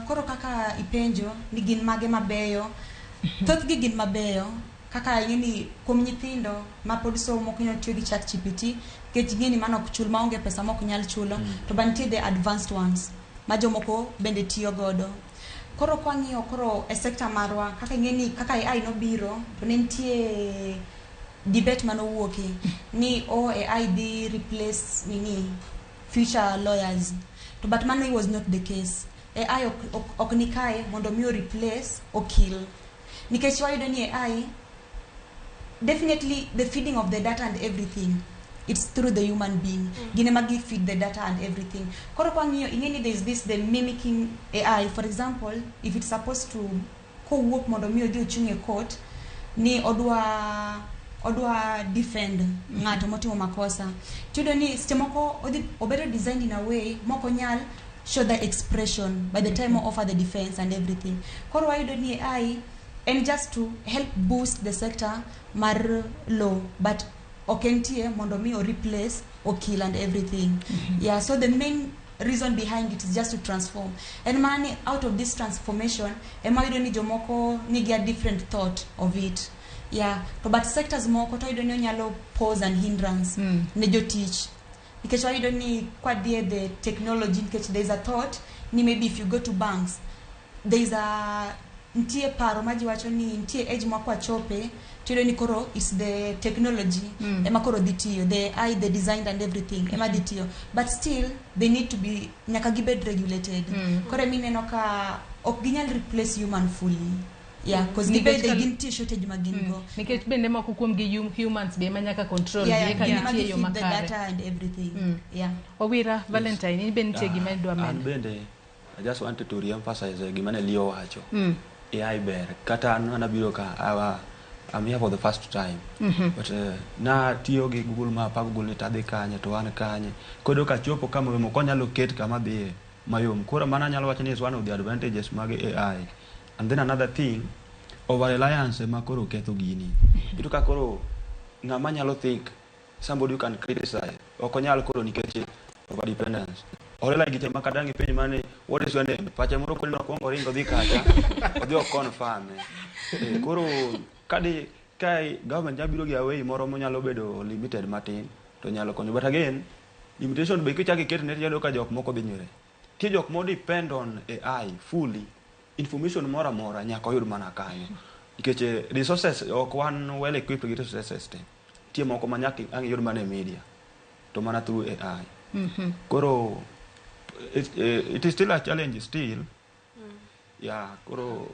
koro kaka ipenjo ni gin mage mabeyo, thothgi gin mabeyo kaka ing'e ni kuom nyithindo ma pod somo ok nyal tiyo gi Chat GPT nikech gini mano ok chul maonge pesa mok nyal chulo, to ba nitie the advanced ones ma jomoko bende tiyo godo. Koro kwang'iyo koro e sector marwa kaka ing'e ni kaka AI nobiro to ne nitie debate manowuoke ni oh AI dhi replace nini future lawyers, to but mano was not the case. AI ok ni kae mondo mi o replace okil nikech wayudo ni AI definitely the feeding of the data and everything, it's through the human being. Gin ema gi feed the data and everything. Koro kwang'iyo ing'e ni there is this the mimicking AI. For example, if it's supposed to kowuok mondo mi odhi ochung' e court ni odwa defend ng'ato motimo makosa, tiyudo ni seche moko odhi obedo designed in a way mok onyal show the expression by the time o offer the defense and everything. Koro wayudo ni AI en just to help boost the sector mar law, but ok entie mondo mi o replace okil and everything. Yeah, so the main reason behind it is just to transform, en mana ni out of this transformation ema wayudo ni jomoko nigi a different thought of it. Yeah, to but sectors moko to wayudo ni onyalo pose an hindrance ne jotich nikech wayudo ni kwadhi e the technology nikech there is a thought ni maybe if you go to banks there is a nitie paro ma ji wacho ni nitie age ma kwachope tiyudo ni koro is the technology ema koro dhi tiyo, the AI, the design and everything ema dhi tiyo, but still they need to be nyaka gibed regulated. Koro emineno ka ok ginyal replace human fully. Yeah, cause Nikech gibede gintie shortage ma gin go. Nikech bende moko kuom gi humans be ema nyaka control gi eka gin ema nitie yo gi feed the makare. data and everything. Yeah. Owira Valentine, in be nitie gima idwa An medo? bende I just wanted to re-emphasize gima ne Leo wacho. AI ber. Kata an anabiro ka I'm here for the first time. But na tiyo gi Google Map, a Google ni tadhi kanye to an kanye. Koro kachopo kama ok onyalo ket kama adhiye mayom. Koro mano anyalo wacho ni is one of the advantages mag AI. And then another thing, over reliance ema koro ketho gini. Iyudo ka koro ng'ama nyalo think, somebody who can criticize, ok onyal koro nikech over dependence. Olela gite ma kata ang' ipenj mana ni what is your name? Pache moro koni nokwongo oringo odhi kacha, odhi o confirm. Eh, koro kadi ka government nyalo biro gi away moro monyalo bedo limited matin to nyalo konyo. But again, limitation be kichako iketne tiyudo ka jok moko dhi nyore. Nitie jok mo depend on AI fully. Information moro amora nyaka oyud mana kanyo. Nikech resources ok wan well equipped gi resources te. Nitie moko ma nyaka ang' iyud mana e media to mana through AI. Koro it is still a challenge still. Yeah, koro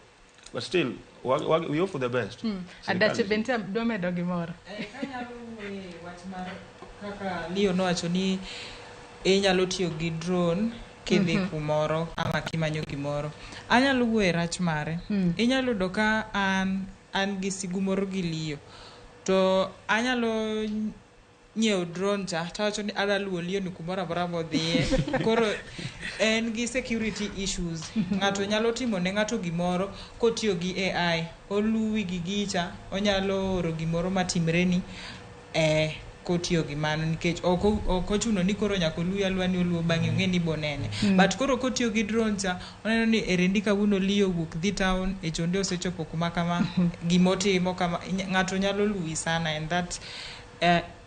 but still we hope for the best. Adache bende dwa medo gimoro. Kanyalo wuoye wach mar kaka Leo nowacho ni inyalo tiyo gi drone kidhi kumoro ama kimanyo gimoro. Anyalo wuoye rach mare. Inyalo yudo ka an gi sigu moro gi Leo to anyalo nyiewo drone cha tawacho ni adwa luwo Leo ni kumoro amora modhiye. Koro en gi security issues. Ng'ato nyalo timo ne ng'ato gimoro kotiyo gi AI. Oluwi gi gicha, onyalo oro gimoro matimreni kotiyo gi mano nikech ok ochuno ni koro nyaka oluwi aluwa ni oluwo bang'e ong'e ni bonene. But koro kotiyo gi drone cha oneno ni erendi kawuono Leo wuok dhi town e chonde osechopo kuma kama gimotimo kama ng'ato nyalo luwi sana and that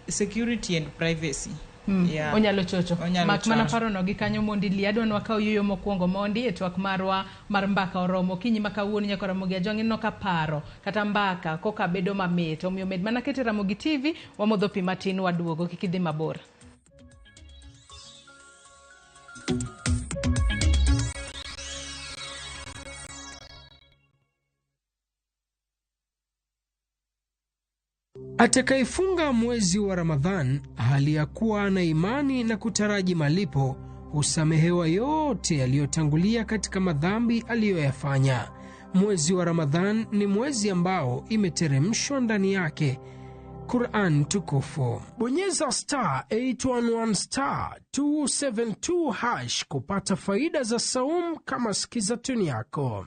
security and privacy. Yeah. Onyalo chocho. Onyalo Mak mana chocho. paro no gi kanyo mondi li adwa ni wakaw yueyo mokwongo mondi e twak marwa mar mbaka oromo okinyi ma kawuono nyaka Ramogi Ajwang' ineno ka paro kata mbaka koka bedo mamit omiyo med mana kete Ramogi TV wamodho pi matin waduogo kik idhi mabor. Atakayefunga mwezi wa Ramadhan hali ya kuwa na imani na kutaraji malipo husamehewa yote yaliyotangulia katika madhambi aliyoyafanya. Mwezi wa Ramadhan ni mwezi ambao imeteremshwa ndani yake Quran tukufu. Bonyeza star 811 star 272 hash kupata faida za saum kama sikiza tuni yako.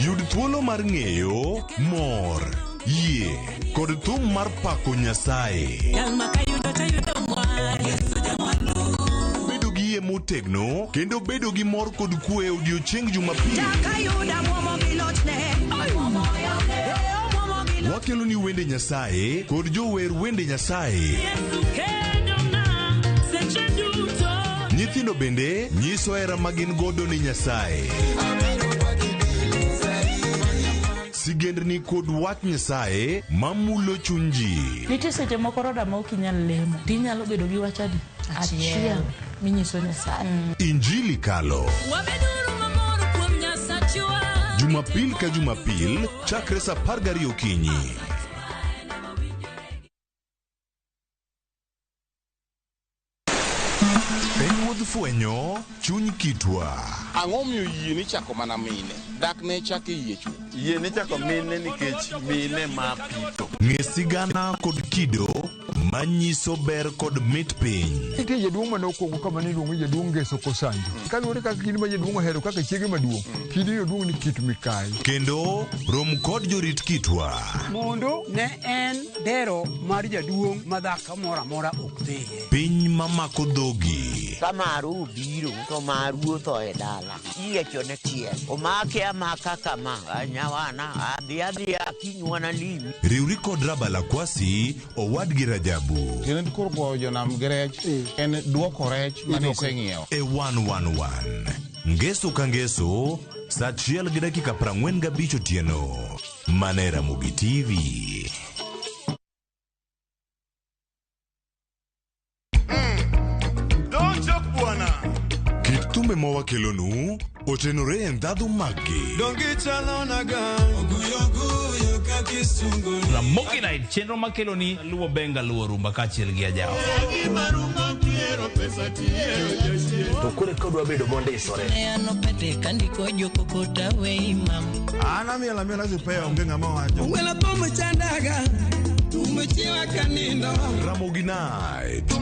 Yud thuolo mar ng'eyo, mor, yie kod thum mar pako Nyasaye. Bedo gi yie motegno kendo bedo gi mor kod kwe e odiochieng' Jumapil. Wakelo ni wende Nyasaye kod jower wende Nyasaye. Nyithindo bende nyiso hera ma gin godo ni Nyasaye. Sigendni kod wach Nyasaye mamulo chuny ji. Nitie seche moko roda ma ok inyal lemo, tinyalo bedo gi wach adi? Achiel minyiso Nyasaye. Injili kalo. Jumapil ka Jumapil chakre saa 12 okinyi. En wuodh fwenyo chuny kitwa. Ang'o miyo yie ni chako mana mine? Dak ne chak e yie chuth. Yie ni chako mine nikech mine ma pitho. Ng'e sigana kod kido manyiso ber kod mit piny. Nitie jaduong' mane okwongo kama ne iluongo ni jaduong' Ngeso Kosanjo. Kaluwore kaka kidi ma jaduong' ohero kaka chiege maduong', kidi oduong' ni Kit Mikayi. Kendo rom kod jorit kitwa. Mondo ne en dero mar jaduong' ma dhako moro amora ok dhiye. Piny mamako dhogi. Ka maru obiro to maru otho e dala. Iyiecho ne tiel. Omake amaka kama. Nyawana adhi adhiya kiny wanalimi. Riwri kod Rabala Kwasi owadgi Rajabu. Kendo koro goyo jonam gi rech en duoko rech mane iseng'iewo. E 111. Ngeso ka ngeso saa 1:45 otieno. Mana e Ramogi TV. Kit thumbe mawakelonu otenore e ndhadhu maggi. Ramogi Night chenro makelo ni luwo benga luwo rumba kaachiel gi ajawa. To koro ka odwa bedo mondisore. An amiel amiela sipea onge ng'ama wacho. Ramogi Night.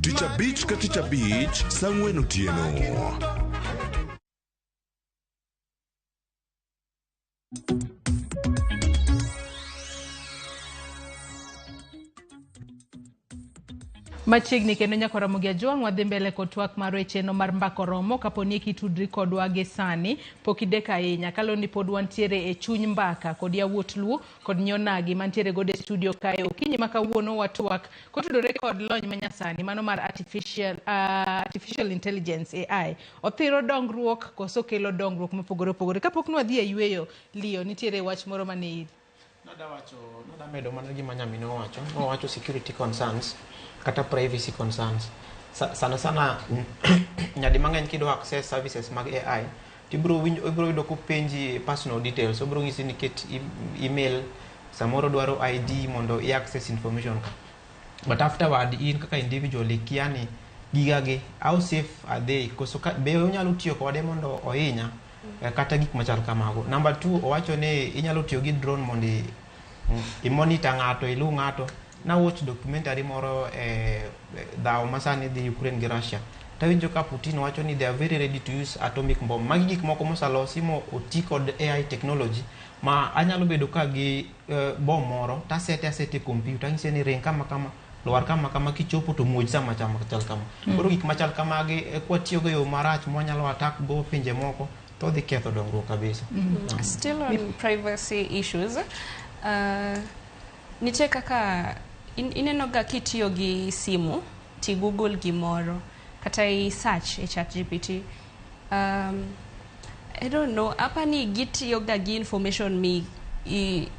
Tich abich ka tich abich saa 4 otieno. Machiegni kendo nyaka Ramogi Ajwang' wadhi mbele kod twak mar wecheno mar mbako romo kapo ni kitudri kodwa gi sani pok idek ahinya kalo ni pod wantiere e chuny mbaka kod yawuot Luo kod nyonagi mantiere godo e studio kae okinyi ma kawuono watwak kotudore kod lony manyasani mano mar artificial intelligence AI othiro dongruok koso kelo dongruok mopogore opogore. Kapok nwadhi e yweyo Leo, nitiere wach moro mane Nada medo mana gima nyaminwa owacho. Nowacho security concerns kata privacy concerns. Sana sana nyadi mang'eny kidwa access services mag AI tibiro ibiro yudo kopenji personal details. Obiro nyisi ni ket email, samoro dwaro ID mondo i access information ka. But afterward in kaka individual ikia ni gigagi how safe are they, koso be onyalo tiyo kode mondo ohinya kata gik machal kamago. Number 2 owacho ni inyalo tiyo gi drone mondo i monitor ng'ato, iluw ng'ato. Na watch documentary moro dhawo masani dhi Ukraine gi Russia. Tawinjo ka Putin wacho ni they are very ready to use atomic bomb. Magi gik moko mosalosi mo oti kod AI technology ma anyalo bedo ka gi bomb moro tasete asete e computer anyise ni ring kama kama, lwar kama kama, kichopo to muoj sama chal kama. Koro gik machal kamagi kwatiyogo e yo marach mwanyalo attack go pinje moko to dhi ketho dongruok kabisa. Still on privacy issues, nitie kaka ineno ga kitiyo gi simu ti Google gimoro kata i search e ChatGPT. I don't know, apa ni gitiyo ga gi information mi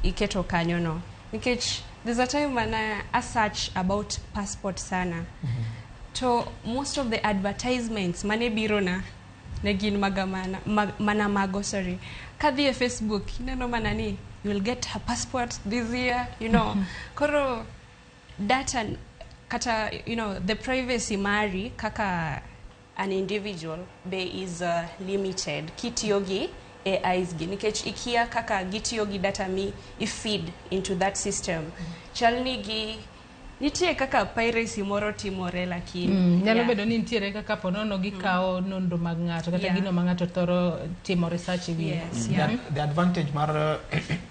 iketo kanyo no, nikech there's a time when I search about passport sana. To most of the advertisements mane biro na ne gin maga mana mago, sorry. Kadhi e Facebook ineno mana ni you will get a passport this year, you know. Koro data kata, you know, the privacy mari kaka an individual be is limited kitiyo gi AIs gi, nikech ikia kaka gitiyo gi data mi i feed into that system. Chal ni gi nitie kaka piracy moro timore, lakini nyalo bedo ni nitiere kaka ponono gikawo nonro mag ng'ato kata gino ma ng'ato thoro timo research e wiye. The advantage mar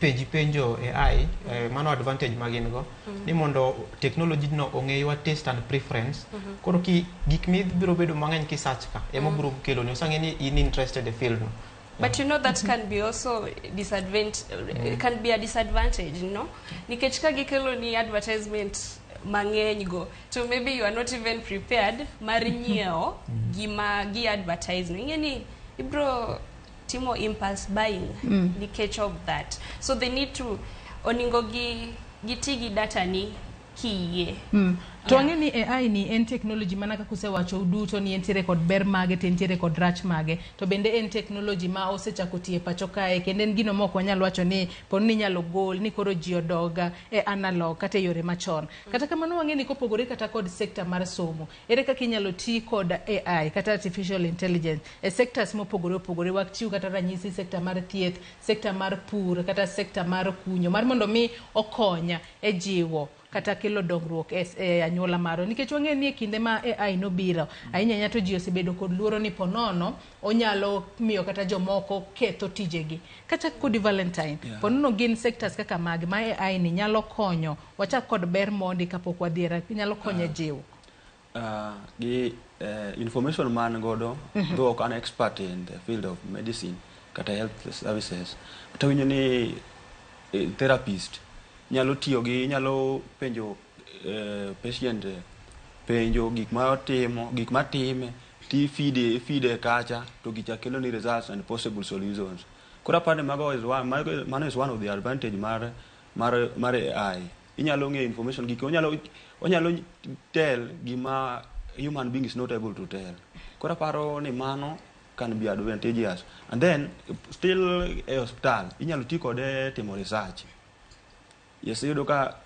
penji penjo AI, mano advantage ma gin go, ni mondo technology no ong'e your taste and preference. Koro ki gik mibiro bedo mang'eny ki search ka ema biro kelo ni osang'e ni in interested e field no. But you know that can be also can be a disadvantage, you know? Nikech ka gikelo ni advertisement mang'eny go, to maybe you are not even prepared mar nyiewo gima gi advertise no. Ing'e ni ibro timo impulse buying nikech of that. So they need to oningo gi giti gi data ni kiyie. To wang'e ni AI ni en technology mana kaka usewacho uduto ni entiere kod ber mage to entiere kod rach mage, to bende en technology ma osechako tiyo e pacho kae, kendo en gino mok wanyal wacho ni poni ni inyalo gol ni koro ji odoga e analog kata e yore machon. Kata kamano wang'e ni kopogore kata kod sector mar somo, ere kaka inyalo ti kod AI kata artificial intelligence e sectors mopogore opogore, wachiw kata ranyisi sector mar thieth, sector mar pur kata sector mar kunyo, mar mondo mi okonya e jiwo kata kelo dongruok e anyuola marwa, nikech wang'eyo ni e kinde ma AI nobiro ahinya ahinya to ji osebedo kod luoro ni ponono onyalo miyo kata jomoko ketho tijegi. Kata kodi Valentine, ponono gin sectors kaka mage ma AI ni nyalo konyo, wachak kod ber mondi kapok wadhi e nyalo konyo e jiwo. Gi information man godo, though ok an expert in the field of medicine kata health services, to awinjo ni therapist nyalo tiyo gi, nyalo penjo patient, penjo gik ma otimo, gik ma time, ti feed kacha to gicha kelo ni results and possible solutions. Koro aparo ni mago is one, mano is one of the advantage mar AI. Inyalo ng'eyo information gik onyalo tell gima human being is not able to tell. Koro aparo ni mano can be advantageous. And then still e hospital inyalo ti kode timo research. Yes, iyudo ka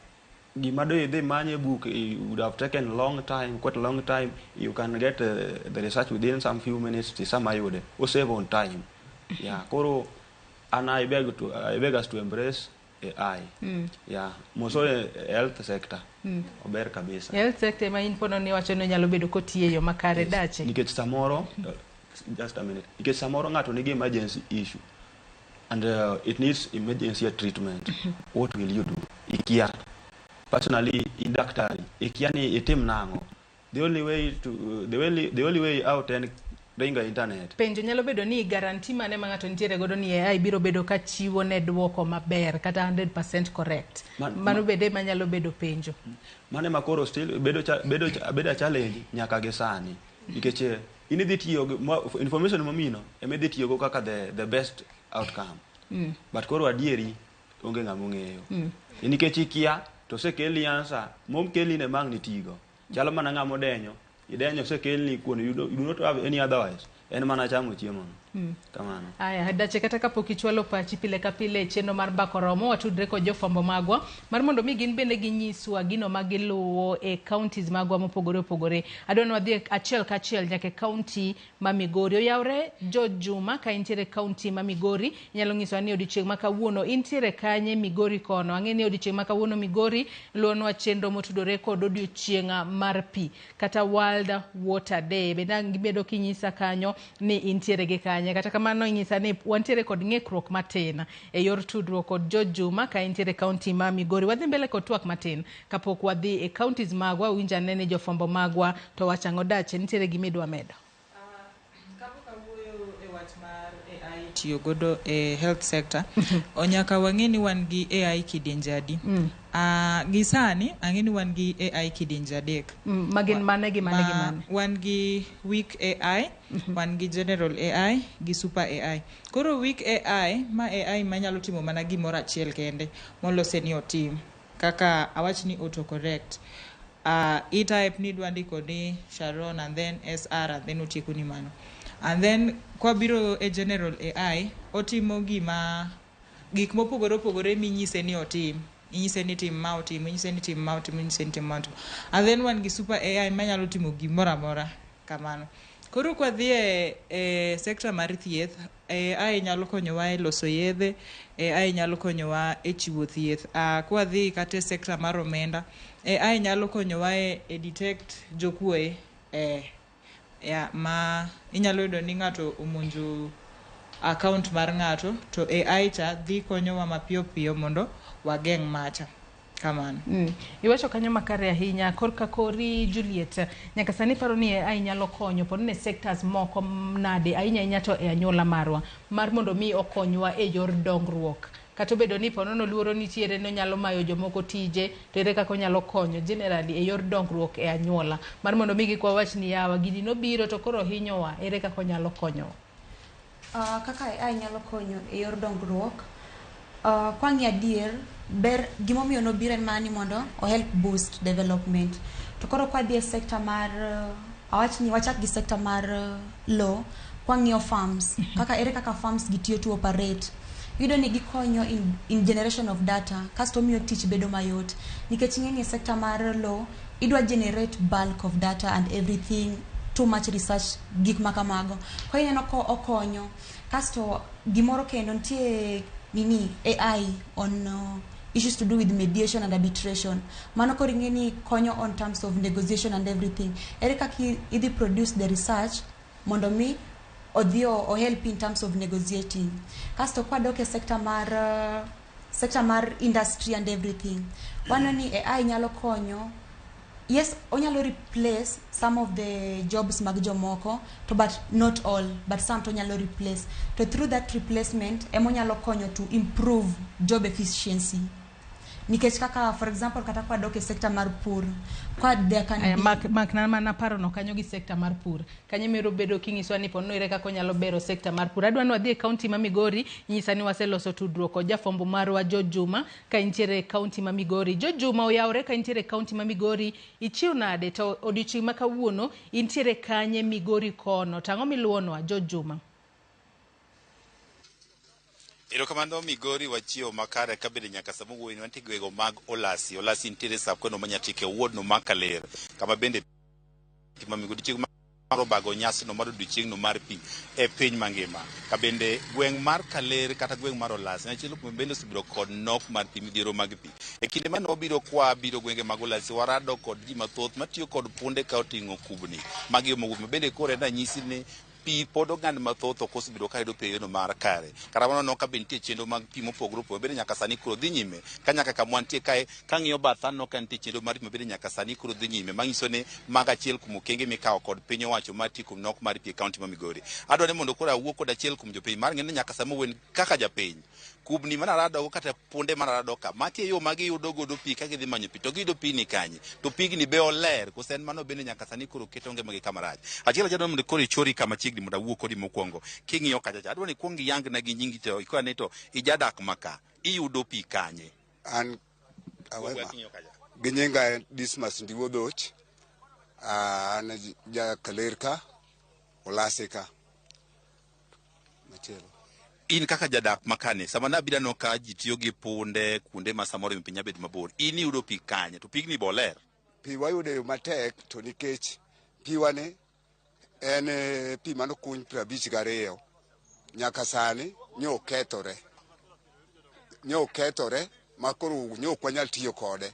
gima do idhi manye book, it would have taken long time, quite a long time. You can get the research within some few minutes, sama yude. O save on time. Yeah, koro and I beg us to embrace AI. Yeah, moso health sector. Ober kabisa. Health sector ma in pono ni wacho ni nyalo bedo kotiye yo makare dache. Nikech samoro, just a minute. Nikech samoro ng'ato nigi emergency issue and it needs emergency treatment. What will you do? Ikia. Personally, in daktari, ikia ni itim nang'o. The only way to the only way out en ringo e internet. Penjo nyalo bedo ni guarantee mane ma ng'ato nitiere godo ni AI biro bedo ka chiwo ne duoko maber kata 100% correct. Mano bende manyalo bedo penjo. Mano ema koro still bedo bedo a challenge nyaka gi sani. Nikech in idhi tiyo gi information momino ema idhi tiyogo kaka the best outcome. But koro adieri onge ng'ama ong'eyo. Nikech ikia to osekelni answer mokelni ne mang' nitigo. Chalo mana ng'ama odenyo, idenyo osekelni kuon, you do not have any otherwise. En mana chamo chiemo no. Kamano. Aya, dache kata kapok ichwalo pachi pile ka pile e chenro mar Mbaka Oromo, watudre kod jofwambo magwa mar mondo mi gin bende ginyiswa gino ma giluwo e counties magwa mopogore opogore. Adwa ni wadhi achiel kachiel nyaka e county ma Migori. Oyawre George Juma ka intiere e county ma Migori, inyalo nyisowa ni odiochieng' ma kawuono intiere kanye Migori kono. Ang'e ni odiochieng' ma kawuono Migori luwonwa chenro motudore kod odiochieng' mar pi kata World Water Day. Bende ang' gibedo kinyisa kanyo ni intiere gi kanye. Kata kamano inyisa ni wantiere kod ng'ikruok matin e yor tudruok kod George Juma ka intiere county ma Migori. Wadhi mbele kod twak matin kapok wadhi e counties magwa. Winj ane ni jofwambo magwa to wacho ang'o. Dache, nitiere gima idwa medo? Kapok awuoyo e wach mar AI tiyo godo e health sector, nyaka wang'e ni wan gi AI kidienje adi. Gi sani ang'e ni wan gi AI kidienje adek. Magin mane gi mane gi mane? Wan gi weak AI, wan gi general AI, gi super AI. Koro weak AI, ma AI manyalo timo mana gimoro achiel kende molose ni otim. Kaka awach ni autocorrect. I-type ni idwa ndiko ni Sharon and then SR and then otieko ni mano. And then kwabiro e general AI, otimo gima gik mopogore opogore minyise ni otim. Inyise ni tim ma otim, inyise ni tim ma otim, inyise ni tim ma otim. And then wan gi super AI manyalo timo gimoro amora kamano. Koro kwadhi e sector mar thieth, AI nyalo konyowa e loso yedhe, AI nyalo konyowa e chiwo thieth. Kwadhi kata e sector mar omenda, AI nyalo konyowa e detect jokuoe ma inyalo yudo ni ng'ato omonjo account mar ng'ato to AI cha dhi konyowa mapiyo piyo mondo wageng' macha. Kamano. Iwacho kanyo makare ahinya. Korka kori Juliet, nyaka sani paro ni AI nyalo konyo pod ne sectors moko nade ahinya ahinya to e anyuola marwa mar mondo mi okonywa e yor dongruok. Kata obedo ni ponono luoro nitiere ni onyalo mayo jomoko tije, to ere kaka onyalo konyo generally e yor dongruok e anyuola mar mondo mi kik wawach ni yawa gini nobiro to koro hinyowa, ere kaka onyalo konyowa? Kaka AI nyalo konyo e yor dongruok, kwang'iyo adier, ber gimomiyo nobiro en mana ni mondo o help boost development. To koro kwadhi e sector mar awach ni wachak gi sector mar law, kwang'iyo farms, kaka ere kaka farms gitiyo to operate. Iyudo ni gikonyo in generation of data, kasto miyo tich bedo mayot. Nikech ing'e ni e sector mar law, idwa generate bulk of data and everything, too much research, gik makamago. Koro ineno ko okonyo. Kasto gimoro kendo nitie nini AI on issues to do with mediation and arbitration. Mano koro ing'e ni konyo on terms of negotiation and everything. Ere kaka idhi produce the research mondo mi odhi o help in terms of negotiating. Kasto kwadok e sector mar industry and everything, waneno ni AI nyalo konyo. Yes, onyalo replace some of the jobs mag jomoko to, but not all, but some to onyalo replace. To through that replacement ema onyalo konyo to improve job efficiency. Nikech kaka for example kata kwadok e sector mar pur, kwa there can Aya, be mak na mana paro no kanyo gi sector mar pur. Kanyo miro bedo kinyiswa ni ponono ere kaka onyalo bero sector mar pur. Adwa ni wadhi e county ma Migori, nyisa ni waseloso tudruok kod jafwambo marwa George Juma ka intiere e county ma Migori. George Juma oyawre ka intiere e county ma Migori, ichiew nade to odiochieng' ma kawuono intiere kanye Migori kono? To ang'o miluwonwa George Juma? Erokamano Migori, wachiewo makare kabende nyaka sama wuoyi wantie gwego mag Olasi. Olasi nitiere sab kweno ma Nyatike wuod no mar Kaler, kama bende ma Migori chieng' mar obago nyasi no mar odiochieng' no mar pi e piny mangima. Kabende gweng' mar Kaler kata gweng' mar Olasi en achiel kuom bende osebedo kod nok mar pi, midhiero mag pi. E kinde mane wabiro kwa biro gwenge mag Olasi, warado kod ji mathoth matiyo kod punde ka oting'o kubni magiomo wuoth, ma bende koro en ranyisi ni Pi pod oganda mathoth ok osebedo ka yudo pi e yono mar kare. Kata kamano aneno ka be nitie chenro mag pi mopogore opogore bende nyaka sani koro dhi nyime. Ka nyaka kama wantie kae, kang'iyo batha aneno ka nitie chenro mar pi mabende nyaka sani koro dhi nyime. Manyiso ni mago achiel kuom okenge mikawo kod piny owacho mar tieko nok mar pi e kaunti ma Migori. Adwa ni mondo koro awuo kod achiel kuom jopiny mar ng'e ni nyaka sama wen kaka japiny. Kubni manarado go kata punde manarado ka, mati e yo ma giyudo godo pi ka gidhi manyo pi, to giyudo pi ni kanye? To pigni be oler, koso en mano bende nyaka sani koro keto ngimagi kama rach. Achiel achiel mondo koro ichori kama chiegni mondo awuo kodi mokwongo. King'iyo kacha cha, adwa ni ikwong iyangna gi nyingi to ikwa ni to ijadak maka, iyudo pi kanye? An awema. Gi nyinga en Dismas Ndiwo Dhoch. An ja Kaler ka, Olase ka. Machielo. In kaka jadak makani, sama nabiro aneno ka ji tiyo gi punde kuonde ma samoro piny nyabet mabor, in iyudo pi kanye? To pigni be oler? Pi wayudo e yo matek to nikech piwani en pi manokuny 52 nyaka sani nyo okethore. Nyo okethore ma koro nyo ok wanyal tiyo kode.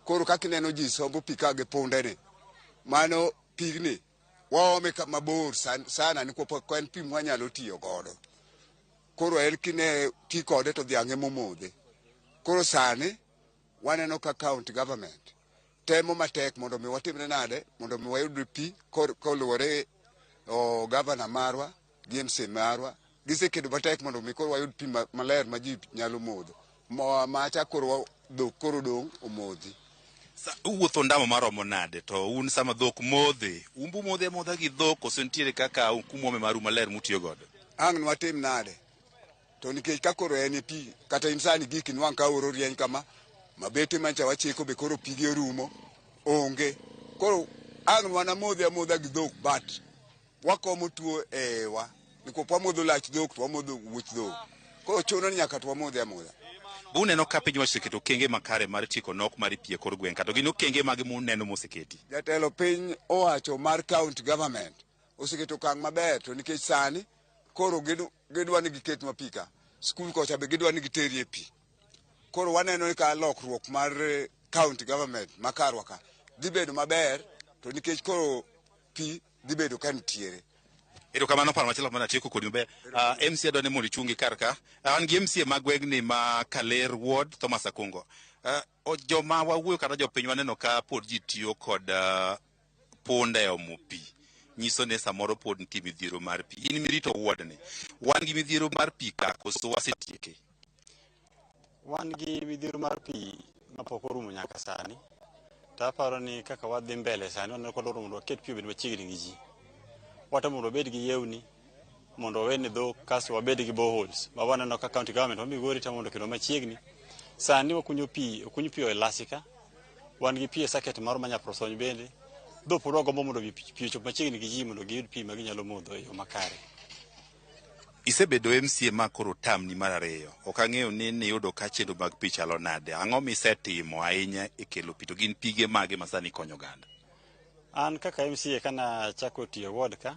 Koro kaka ineno ji sombo pi ka gi punde ni, mano pigni waome mabor sana nikop ok en pi mwanyalo tiyo godo. Koro en kine ti kode to dhiang' ema omodhe. Koro sani waneno ka county government temo matek mondo mi watimre nade mondo mi wayud pi koluwore o governor marwa gi MC marwa gisekedo matek mondo mi koro wayud pi maler ma ji nyalo modho. Macha koro dhok koro dong' omodhi. Uwuotho ndama maromo nade to un sama dhok modhe, umbu modhe amodha gi dhok koso nitiere kaka kumwome maru maler mutiyo godo? Ang' nwatim nade? To nikech ka koro en pi, kata in sani gik inwang' ka oro rieny kama, mabete mancha wachiko be koro pigi orumo, onge. Koro ang' nwanamodhe amodha gi dhok but wakomo tuo e iwa. Nikop wamodho lach dhok to wamodho wuoch dhok. Koro chuno ni nyaka to wamodhe amodha. Uneno ka piny owacho oseketo okenge makare mar tieko nok mar pi e kor gweng' kata gin okenge mage muneno moseketi? Jatelo piny owacho mar county government oseketo okang' maber to nikech sani koro gidwa ni giketnwa pi ka. Skul kocha be gidwa ni giterie pi. Koro waneno ni ka lokruok mar county government ma karwa ka dhi bedo maber to nikech koro pi dhi bedo ka nitiere. Erokamano paro machielo mana tieko kodi maber. MC adwa ni mondo ichungi kar ka. An gi MCA ma gweng'ni ma Kaler Ward, Thomas Akungo. Joma wawuoyo kata jopiny waneno ka pod ji tiyo kod punda e omo pi. Nyiso ni samoro pod nitie midhiero mar pi. In mirito ward ni, wan gi midhiero mar pi ka koso wasetieke? Wan gi midhiero mar pi mapok orumo nyaka sani. To aparo ni kaka wadhi mbele sani waneno ka dwaro mondo waket pi obed machiegni gi ji. Watemo mondo wabed gi yewni mondo wawene dhok kasto wabed gi boreholes ma waneno ka county government ma Migori temo mondo okelwa machiegni. Sani wakunyo pi, okuny pi e Lasika, wan gi pi e saket moro ma Nyaprosony bende. Dho pod wagombo mondo pi ochop machiegni gi ji mondo giyud pi ma ginyalo modho e yo makare. Isebedo MCA ma koro tamni mar ariyo. Ok ang'eyo ni niyudo ka chenro mag pi chalo nade. Ang'o misetimo ahinya e kelo pi to gin pige mage ma sani konyo oganda? An kaka MCA kana chako tiyo ward ka,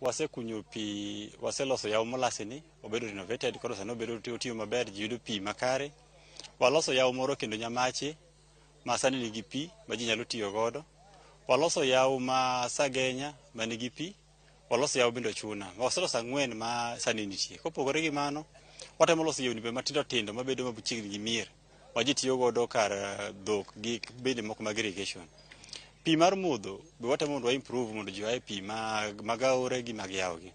wasekunyo pi, waseloso yawo molasini, obedo renovated, koro sani obedo otiyo maber, ji yudo pi makare. Waloso yawo moro kendo Nyamache, ma sani nigi pi ma ji nyalo tiyo godo. Waloso yawo ma Sagenya ma nigi pi. Waloso yawo bende Ochuna. Waseloso ang'wen ma sani nitie. Kopogore gi mano, watemo loso yewni be matindo tindo mabedo machiegni gi mier ma ji tiyo godo kar dhok gi bende moko mag irrigation. Pi mar modho be watemo mondo wa improve mondo ji oae pi mag aore gi mag yawo gi.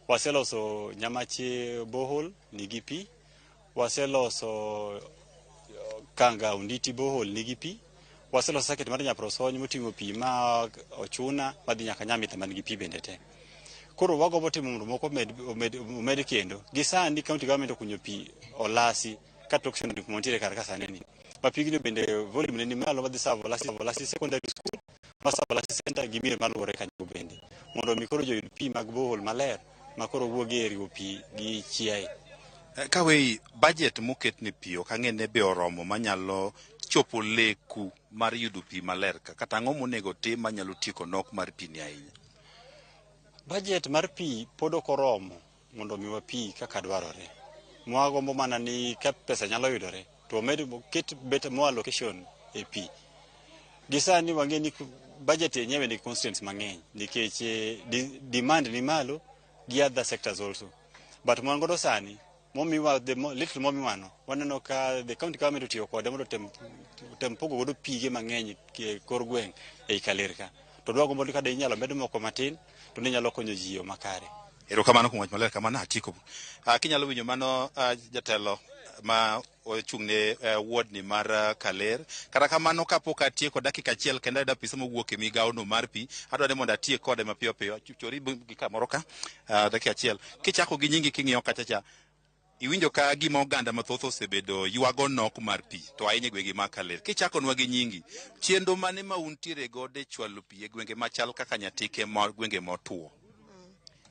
Waseloso Nyamache borehole nigi pi. Waseloso Kanga Onditi borehole nigi pi. Waseloso circuit mar Nyaprosony moting'o pi ma Ochuna madhi nyaka Nyamitha man gi pi bende te. Koro wagombo timo mondo moko omed kendo. Gi sani county government okunyo pi Olasi ka tok ni kuma nitiere kar ka sani ni. Ma pigno bende volume ne ni malo madhi serve Olasi, Olasi secondary school, ma serve Olasi center gi mier maluwore kanyo bende. Mondo mi koro joyud pi mag borehole maler ma koro wuogi e riwo pi gi chiaye. Kawei, budget moket ne pi ok ang'e ne be oromo manyalo chopo leku mar yudo pi maler ka, kata ang'o monego tim manyalo tieko nok mar pi ni ahinya? Budget mar pi pod ok oromo mondo omiwa pi kaka dwarore. Mwagombo mana ni ka pesa nyalo yudore to omed ket better more allocation e pi. Gi sani wang'e ni Budget yenyewe ni constraints mang'eny nikech demand ni malo gi other sectors also. But mwan godo sani momiwa the little momiwano waneno ka the county government otiyo kode mondo tem pogo godo pige mang'eny e kor gweng' ei Kaler ka. To dwa gombo ni ka de inyalo med moko matin to ne nyalo konyo ji e yo makare. Erokamano kuom wach maler kamano atieko. Kinyalo winjo mano jatelo ma ochung' ne ward ni mar Kaler. Kata kamano kapok atieko dakika achiel kendo ayudo apisa mowuok e migawo no mar pi, adwa ni mondo atiek kode mapiyo piyo. Chori gi kamoro ka, dakika achiel. Kichako gi nyingi king'iyo kacha cha, iwinjo ka gima oganda mathoth osebedo ywago nok mar pi, to ahinya e gwenge mag Kaler. Kichakonwa gi nyingi, chenro mane ma untiere godo e chwalo pi e gwenge machal kaka Nyatike ma gwenge motwo?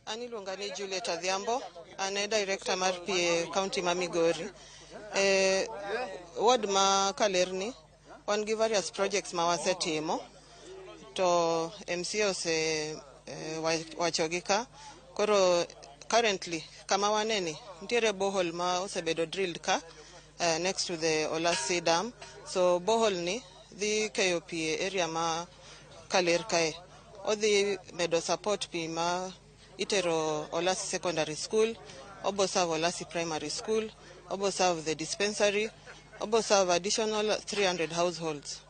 An iluonga ni Juliet Adhiambo, an e director mar pi e county ma Migori. E ward ma Kalerni, wan gi various projects ma wasetimo, to MCA ose wachogi ka. Koro currently kama waneni, nitiere borehole ma osebedo drilled ka next to the Olasi Dam. So borehole ni dhi keyo pi e area ma Kaler kae. Odhi medo support pi ma itero Olasi Secondary School, obo serve Olasi Primary School, obo serve the dispensary, obo serve additional 300 households.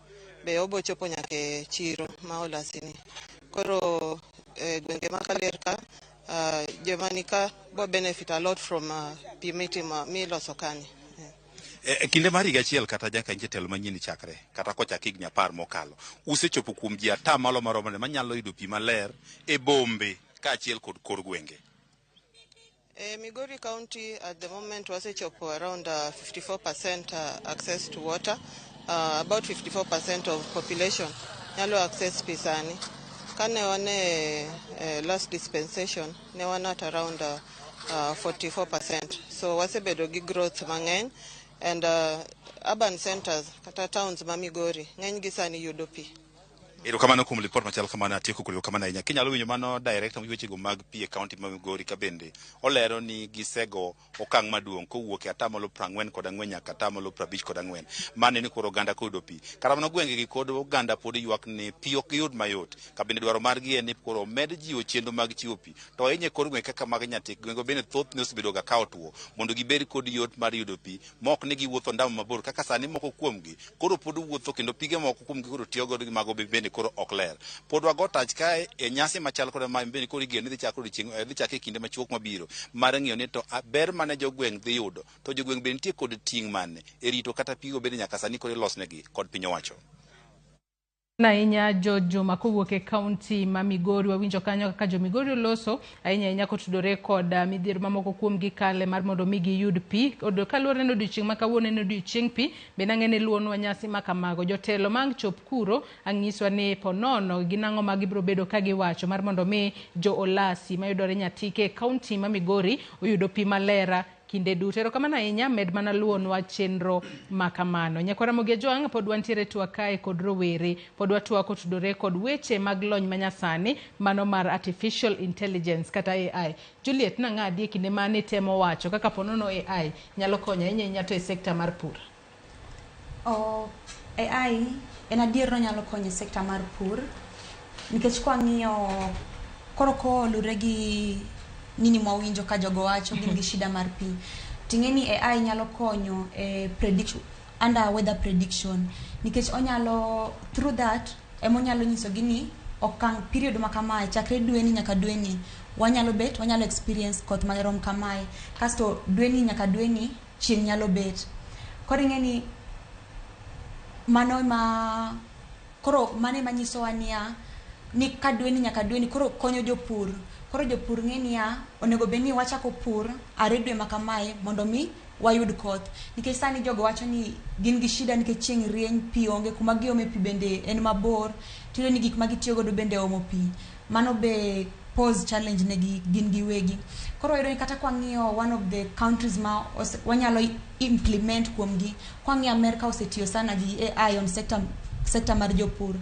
Be obo chopo nyaka e chiro ma Olasi ni. Koro gwenge ma Kaler ka, joma ni ka bo benefit a lot from pi mitimo miloso kani. E kinde mar higa achiel kata jaka jatelo manyien chakre kata kochak higni 10 mokalo, usechopo kuom ji atamalo maromo nade manyalo yudo pi maler e bombe kaachiel kod kor gwenge? E Migori County at the moment wasechopo around 54% access to water. About 54% of population nyalo access pi sani. Kane wan e last dispensation ne wan at around 44%. So wasebedo gi growth mang'eny and urban centers kata towns ma Migori ng'eny gi sani yudo pi. Erokamano kuom lipot machal kamano, atieko kod erokamano ahinya. Kinyalo winjo mano director mar wechego mag pi e county ma Migori ka bende olero ni gisego okang' maduong' kowuok e atamalo 44 nyaka atamalo 54. Mano ni koro oganda koyudo pi. Kata mana gwenge gi kod oganda pod ywak ni pi ok giyud mayot. Ka bende dwaro margi en ni koro omed jiwo chenro mag chiwo pi. To ahinya e kor gwenge kaka mag Nyatik, gwenge bende thothne osebedo ga ka otuo mondo gibed kod yot mar yudo pi mok ni giwuotho ndamo mabor kaka sani moko kuomgi koro pod wuotho kendo pige moko kuomgi koro tiyo godo gi mago bende koro ok ler. Pod wago tach kae e nyasi machal koda ma bende koro igeno ni dhi chako odiochieng' dhi chako e kinde machuok mabiro mar ng'iyo ni to ber mane jogweng' dhi yudo to jogweng' bende nitie kod ting' mane e rito kata pigo bende nyaka sani koro ilosnegi kod piny owacho. Ahinya George Juma kowuok e kaunti ma Migori. Wawinjo kanyo kaka jo Migori oloso ahinya ahinya kotudore kod midhiero mamoko kuom gi kale mar mondo mi giyud pi. Kaluwore ni odiochieng' ma kawuono en odiochieng' pi, bende ang'e ni luonwa nyasi ma kamago. Jotelo mang' chop kuro ang'iswa ni ponono gin ang'o ma gibiro bedo ka giwacho mar mondo mi jo Olasi mayudore Nyatike e kaunti ma Migori oyudo pi maler kinde duto. Erokamano ahinya, med mana luonwa chenro ma kamano. Nyakwara Ramogi Ajwang', pod wantiere twak kae kod rowere. Pod watwak kotudore kod weche mag lony manyasani, mano mar artificial intelligence kata AI. Juliet, nang'adi e kinde mane itemo wacho kaka ponono AI nyalo konyo ahinya ahinya to e sekta mar pur? AI en adier nonyalo konyo e sekta mar pur nikech kwang'iyo koro kolure gi nini mwawinjo ka jogo wacho gin gi shida mar pi ting'e ni AI nyalo konyo e prediction under weather prediction nikech onyalo through that emonyalo nyisogi ni okang' period ma kamae chakre dweni nyaka dweni wanyalo bet wanyalo experience koth marom kamae kasto dweni nyaka dweni chieng' nyalo bet koro ing'e ni mano ema koro mano ema nyisowa niya ni ka dweni nyaka dweni koro konyo jopur koro jopur ng'e niya onego bed ni wachako pur are dwe ma kamae mondo mi wayud koth nikech sani jogo wacho ni gin gi shida nikech chieng' rieny pi onge kuma giome pi bende en mabor tiyudo ni gik ma gitiyo godo bende omo pi mano be pose challenge ne gi gin giwegi koro wayudo ni kata kwang'iyo one of the countries ma wanyalo implement kuomgi kwang'iyo America osetiyo sana gi AI on sector mar jopur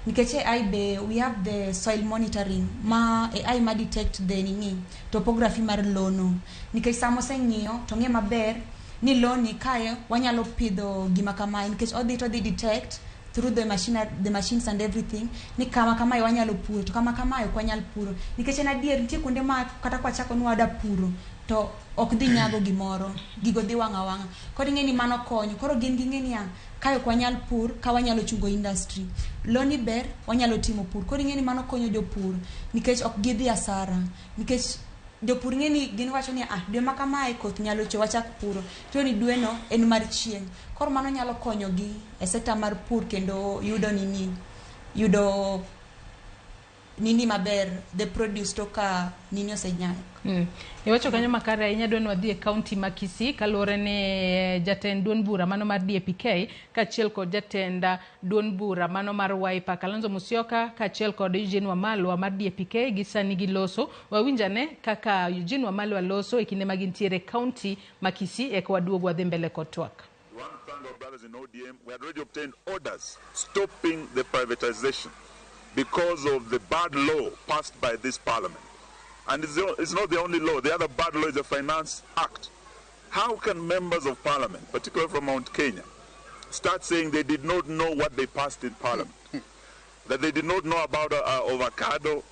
nikech AI be we have the soil monitoring ma AI ma detect the nini topography mar lono nikech sama oseng'iyo to ng'e maber ni loni kae wanyalo pidho gima kamae nikech odhi to odhi detect through the machine, the machines and everything ni kama kamae wanyalo puro to kama kamae ok wanyal puro nikech en adier nitie kuonde ma kata kwachako ni wada puro to ok dhi nyago gimoro, gigo dhi wang' awang'a. Koro ing'e ni mano konyo. Koro gin ging'e niya, kae ok wanyal pur ka wanyalo chungo industry. Loni ber, wanyalo timo pur. Koro ing'e ni mano konyo jopur nikech ok gidhi asara. Nikech jopur ng'e ni gin wacho ni ah, dwe ma kamae koth nyalo chwe wachak puro. To ni dwe no en mar chieng'. Koro mano nyalo konyogi e sekta mar pur kendo yudo nini, yudo nini maber, the produce to ka nini osenyak. Iwacho kanyo makare ahinya. Dwa ni wadhi e kaunti ma Kisii kaluwore ni jatend duond bura mano mar DAPK kaachiel kod jatend duond bura mano mar Wiper Kalonzo Musyoka kaachiel kod Eugene Wamalwa mar DAPK gi sani giloso. Wawinjane kaka Eugene Wamalwa loso e kinde ma gintiere e kaunti ma Kisii eka waduog wadhi mbele kod twak. We want to thank our brothers in ODM. We had already obtained orders stopping the privatization because of the bad law passed by this parliament. And it's not the only law. The other bad law is the Finance Act. How can members of parliament, particularly from Mount Kenya, start saying they did not know what they passed in parliament? That they did not know about avocado?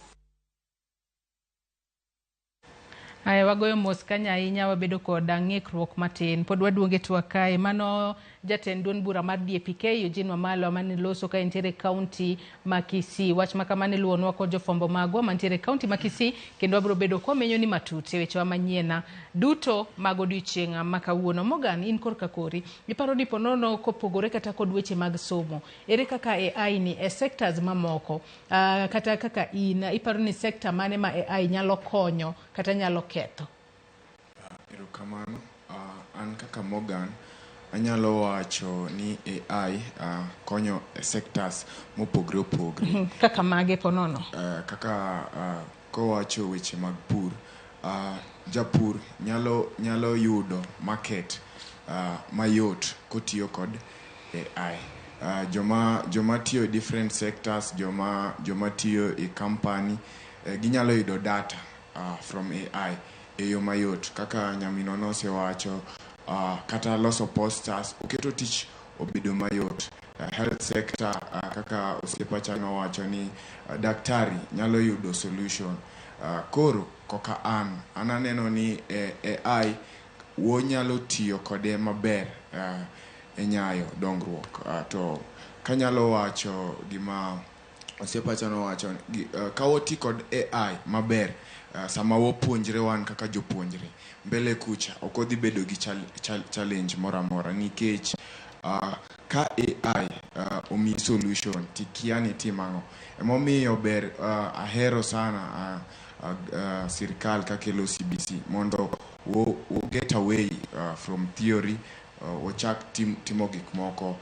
Aya, wagoyo mos kanyo ahinya, wabedo kod ng'ikruok matin. Pod waduoge twak kae. Mano jatend duond bura mar DAPK Eugene Wamalwa mane loso ka entiere e kaunti ma Kisii. Wach ma kamano iluwonwa kod jofwambo magwa mantiere e kaunti ma Kisii kendo wabiro bedo kwamenyo ni matut e wechewa manyien duto mag odiochieng' ma kawuono. Morgan, in korka kori, iparo ni ponono kopogore kata kod weche mag somo, ere kaka AI ni e sectors mamoko, kata kaka in iparo ni sector mane ma AI nyalo konyo kata nyalo ketho? Erokamano. An kaka Morgan, anyalo wacho ni AI konyo e sectors mopogre opogre. Kaka mage ponono? Kaka kowacho weche mag pur, japur nyalo yudo market mayot kotiyo kod AI. Joma tiyo e different sectors, joma tiyo e company, ginyalo yudo data from AI e yo mayot. Kaka nyaminwa nosewacho, kata loso posters, oketo tich obedo mayot. Health sector, kaka osiepa cha nowacho ni daktari nyalo yudo solution. Koro koka an aneno ni AI wonyalo tiyo kode maber e nyayo dongruok. To kanyalo wacho gima osiepa cha nowacho, ka wati kod AI maber, sama wapuonjre wan kaka jopuonjre mbele kucha ok odhi bedo gi challenge moro amora nikech ka AI omiyi solution tikia ni itim ang'o. Emomiyo ber ahero sana sirikal kakelo CBC mondo wo get away from theory, wachak timo gik moko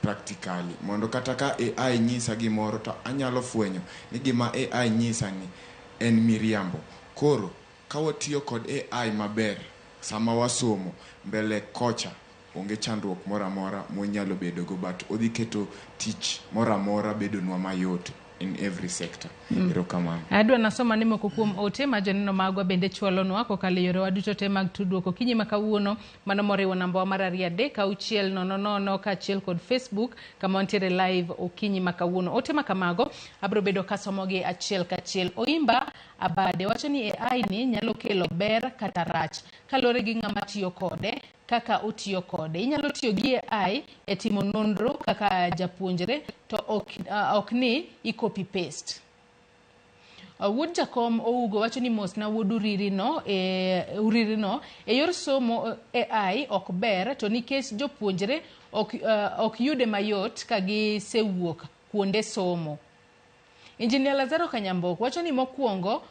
practically mondo kata ka AI nyisa gimoro to anyalo fwenyo ni gima AI nyisa ni en miriambo. Koro ka watiyo kod AI maber sama wasomo mbele kocha onge chandruok moro amora mwanyalo bedo go, but odhi keto tich moro amora bedonwa mayot in every sector. Erokamano. Adwa nasoma ni moko kuom ote ma joneno magwa bende chwalonwa kokalo e yorewa duto te mag tudruok okinyi ma kawuono, mano moriwo nambawa mar 2 3 6 0 0 kaachiel kod Facebook kama wantiere live okinyi ma kawuono. Ote ma kamago abiro bedo kasomogi achiel kachiel. Oimba Abade wacho ni AI ni nyalo kelo ber kata rach kaluwore gi ng'ama tiyo kode, kaka otiyo kode. Inyalo tiyo gi AI e timo nonro kaka japuonjre to ok ni i copy paste. Wuod Jakom Ougo wacho ni mos na wuod Uriri no e yor somo AI ok ber to nikech jopuonjre ok yude mayot ka gisewuok kuonde somo. Engineer Lazaro Kanyambok wacho ni mokwongo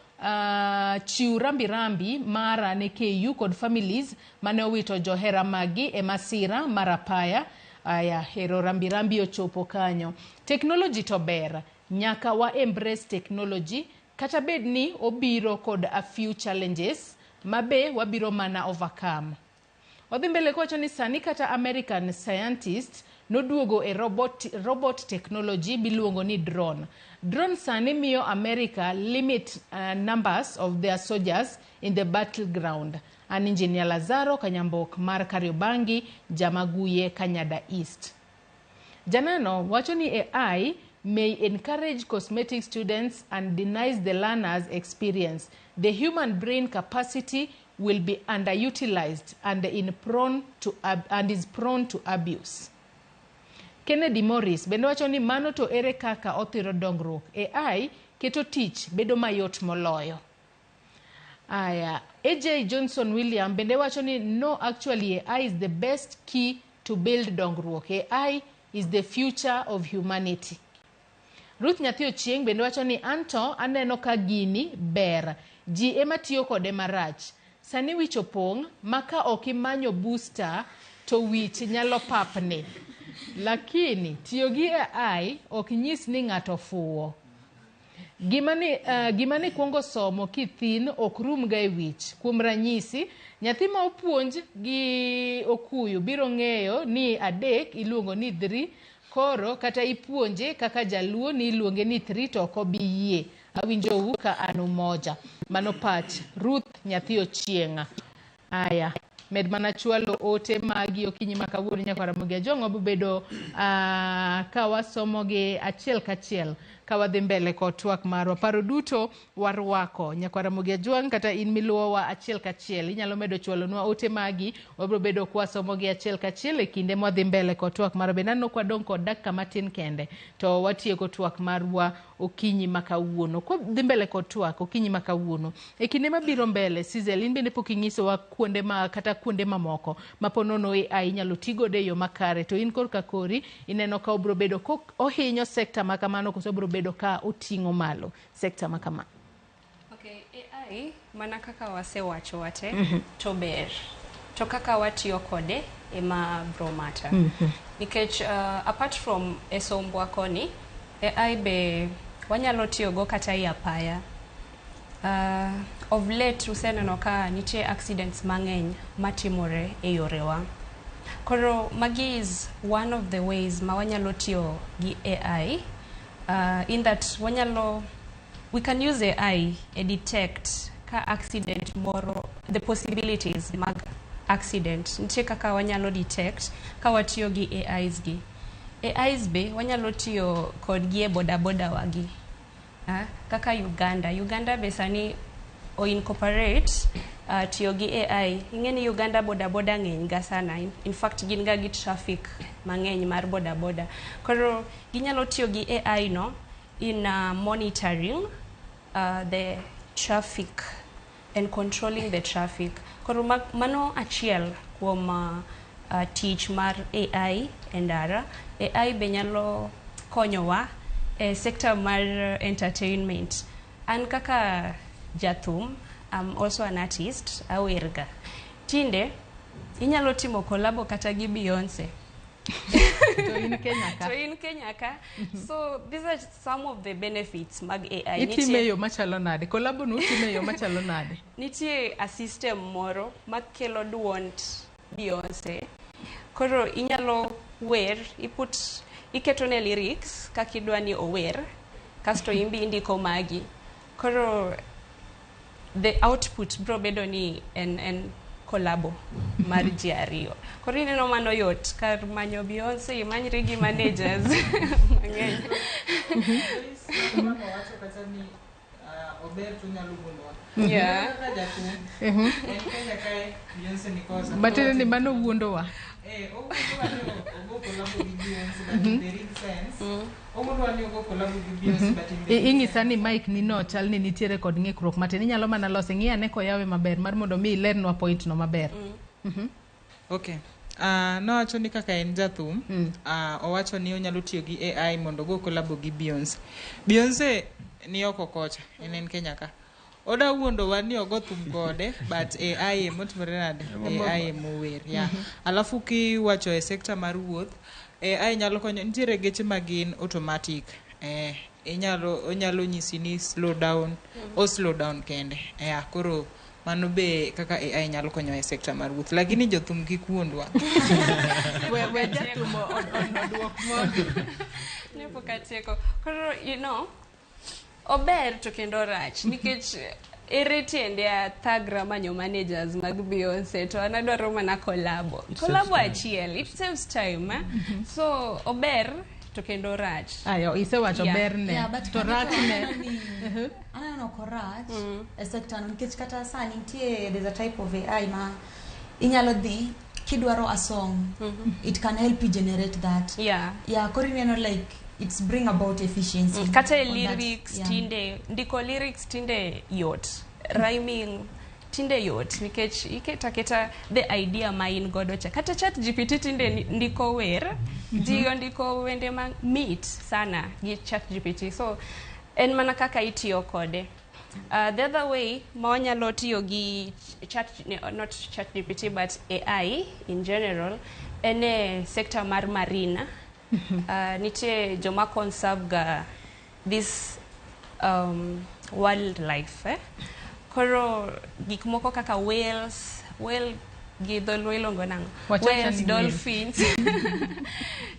chiw rambirambi mara ne KU kod families mane owito johera maggi e masira mar apaya. Aya, ero rambirambi ochopo kanyo. Technology to ber, nyaka wa embrace technology kata bed ni obiro kod a few challenges mabe wabiro mana overcome. Odhi mbele kowacho ni sani kata American scientist noduogo e robot technology miluongo ni drone. Drone sani miyo America limit numbers of their soldiers in the battleground. An Engineer Lazaro Kanyambok mar Kariobangi, Jamaguye, Kanyada East. Janeno wacho ni AI may encourage cosmetic students and denies the learners experience. The human brain capacity will be underutilized and, in prone to ab and is prone to abuse. Kennedy Morris bende wacho ni mano to ere kaka othiro dongruok. AI keto tich bedo mayot moloyo. Aya, AJ Johnson William bende wacho ni no, actually AI is the best key to build dongruok. AI is the future of humanity. Ruth Nyathi Ochieng bende wacho ni anto aneno ka gini ber. Ji ema tiyo kode marach. Sani wich opong' ma ka ok imanyo booster to wich nyalo papni. Lakini tiyo gi AI ok nyis ni ng'ato fuwo. Gima ni kuongo somo kithin ok rum ga e wich. Kuom ranyisi, nyathi ma opuonj gi okuyu biro ng'eyo ni 3 iluongo ni 3, koro kata ipuonje kaka jaluo ni iluonge ni 3 to ok obi yie. Awinjou ka an umoja. Mano pach Ruth Nyathi Ochieng'. Aya, med mana chwalo ote magi okinyi ma kawuono nyaka Ramogi Ajwang' wabobedo ka wasomogi achiel kachiel ka wadhi mbele kod twak marwa. Paro duto warwako nyaka Ramogi Ajwang' kata in miluwowa achiel kachiel inyalo medo chwalonwa ote magi, wabiro bedo kwasomogi achiel kachiel e kinde mwadhi mbele kod twak marwa. Bende aneno kwadong' kod dakika matin kende to watieko twak marwa okinyi ma kawuono. Kwadhi mbele kod twak okinyi ma kawuono, e kinde mabiro mbele, Sizel, in bende pok inyisowa kuonde ma kata kuonde mamoko ma po nono AI inyalo ti godo e yo makare, to in korka kori ineno ka obiro bedo ka ohinyo sekta ma kamano koso obiro bedo ka oting'o malo sekta ma kama? Okay, AI mana kaka wasewacho wate to ber, to kaka watiyo kode ema bro matter. Nikech apart from e sombwa koni, AI be wanyalo tiyogo kata e apaya. Of late useneno ka nitie accidents mang'eny matimore e yorewa. Koro magi is one of the ways ma wanyalo tiyo gi AI, in that wanyalo, we can use AI e detect ka accident moro, the possibilities mag accident. Nitie kaka wanyalo detect ka watiyo gi AIs gi. AIs be wanyalo tiyo kodgi e boda boda wagi. Kaka Uganda. Uganda be sani o incorporate tiyo gi AI. Ing'e ni Uganda boda boda ng'eny ga sana. In fact gin ga gi traffic mang'eny mar boda boda. Koro ginyalo tiyo gi AI no in monitoring the traffic and controlling the traffic. Koro mano achiel kuom tich mar AI e ndara. AI be nyalo konyowa e sector mar entertainment. An kaka jathum, I'm also an artist, awerga. Tinde inyalo timo collabo kata gi Beyonce. To in Kenya ka. To in Kenya ka. So these are some of the benefits mag AI. Itime yo machalo nade? Collabo no utime yo machalo nade? Nitie a system moro makelo duond Beyonce. Koro inyalo wer, iketo ne lyrics kaka idwa ni ower, kasto imbi indiko magi. Koro the output bro bedo ni en collabo mar ji ariyo. Koro ineno mano yot kar manyo Beyonce, imanyri gi managers mang'eny. Wacho kata ni ober to onyalo wuondowa. Kaka jathum, en Kenya kae Beyonce ni kosa. Matiende ni mano wuondowa. Owuondowa ni ogo collabo gi Beyonce, but in the real sense, owuondowa ni ogo collabo gi Beyonce, but in the real Ing'isa ni mic ni no chal ni nitiere kod ng'ikruok matin, inyalo mana lose, ng'i ane koyawe maber mar mondo mi ilernwa point no maber. Okay. Nowacho ni kaka en jathum, owacho ni onyalo tiyo gi AI mondo ogo collabo gi Beyonce. Beyonce ni oko kocha, en Kenya ka. Oda wuondowa ni ogo thum kode, but AI emotimore nade? AI emower. Yeah. Alafu kiwacho e sekta mar wuoth, AI nyalo konyo, nitiere geche ma gin automatic. Onyalo nyisi ni slow down, o slow down kende. Koro mano be kaka AI nyalo konyo e sekta mar wuoth. Lakini jothum kik wuondwa. We jathum oduok mondo. Ne pok atieko. Koro, you know, ober to kendo rach nikech Ere tiende athagra manyo managers mag Beyonce to an adwaro mana collabo. It saves Collabo time. achiel, it saves time. Eh? So ober to kendo rach. Ayo, isewacho Yeah. berne Yeah, but to kanyo to rachne. aneno ok orach e sector no nikech kata sani nitie there's a type of AI ma inyalo dhi kidwaro a song, it can help you generate that. Yeah, koro ineno like it's bring about efficiency. Kata e on that, lyrics yeah. tinde ndiko lyrics tinde yot, rhyming tinde yot nikech iketo aketa the idea ma in godo cha. Kata Chat GPT tinde ndiko wer, ji ondiko wende ma mit sana gi Chat GPT, so en mana kaka itiyo kode. The other way ma wanyalo tiyo gi chat, not Chat GPT but AI in general, en e sector mar marina. Nitie joma conserve ga this wildlife, eh? Koro gik moko kaka whales, whale gi dholuo iluongo nang'o? Wachacha Whales, ni whale. dolphins,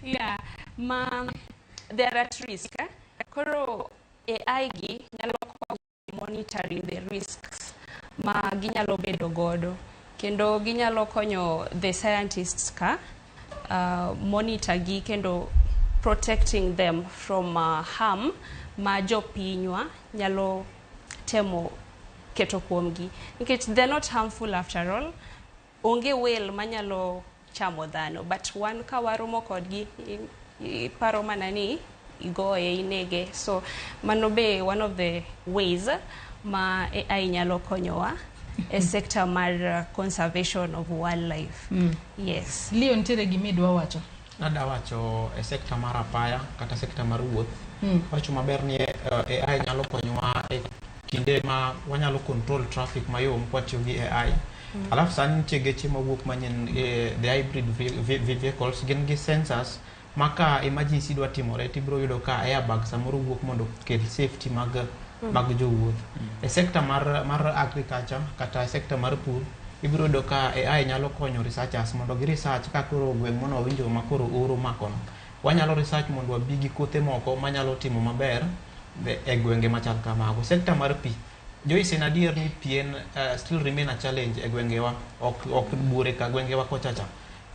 yeah, ma they are at risk, eh? Koro AI gi nyalo konyo monitoring the risks ma ginyalo bedo godo, kendo ginyalo konyo the scientists ka monitor gi kendo protecting them from harm ma jopinywa nyalo temo keto kuomgi, nikech they're not harmful after all. Onge whale manyalo chamo dhano, but wan ka waromo kodgi iparo mana ni igoye, inege. So mano be one of the ways ma AI nyalo konyowa e sector mar conservation of wildlife. Yes. Leo, nitiere gima idwa wacho? Nada wacho e sector mar apaya kata sector mar wuoth. Wacho maber ni AI nyalo konyowa e kinde ma wanyalo control traffic mayom kwatiyo gi AI. Alafu sani nitie geche mawuok manyien, the hybrid vehicles gin gi sensors ma ka emergency dwa timore tibiro yudo ka airbag samoro wuok mondo okel safety mag mag jowuoth. E sector mar agriculture kata e sector mar pur, ibiro yudo ka AI nyalo konyo researchers mondo gi research ka koro gweng' mono wawinjo ma koro oro makono. Wanyalo research mondo wabi gi kothe moko manyalo timo maber e gwenge machal kamago. Sector mar pi, Joyce, en adier ni pi en still remain a challenge e gwengewa, ok buore ka gwengewa kochacha.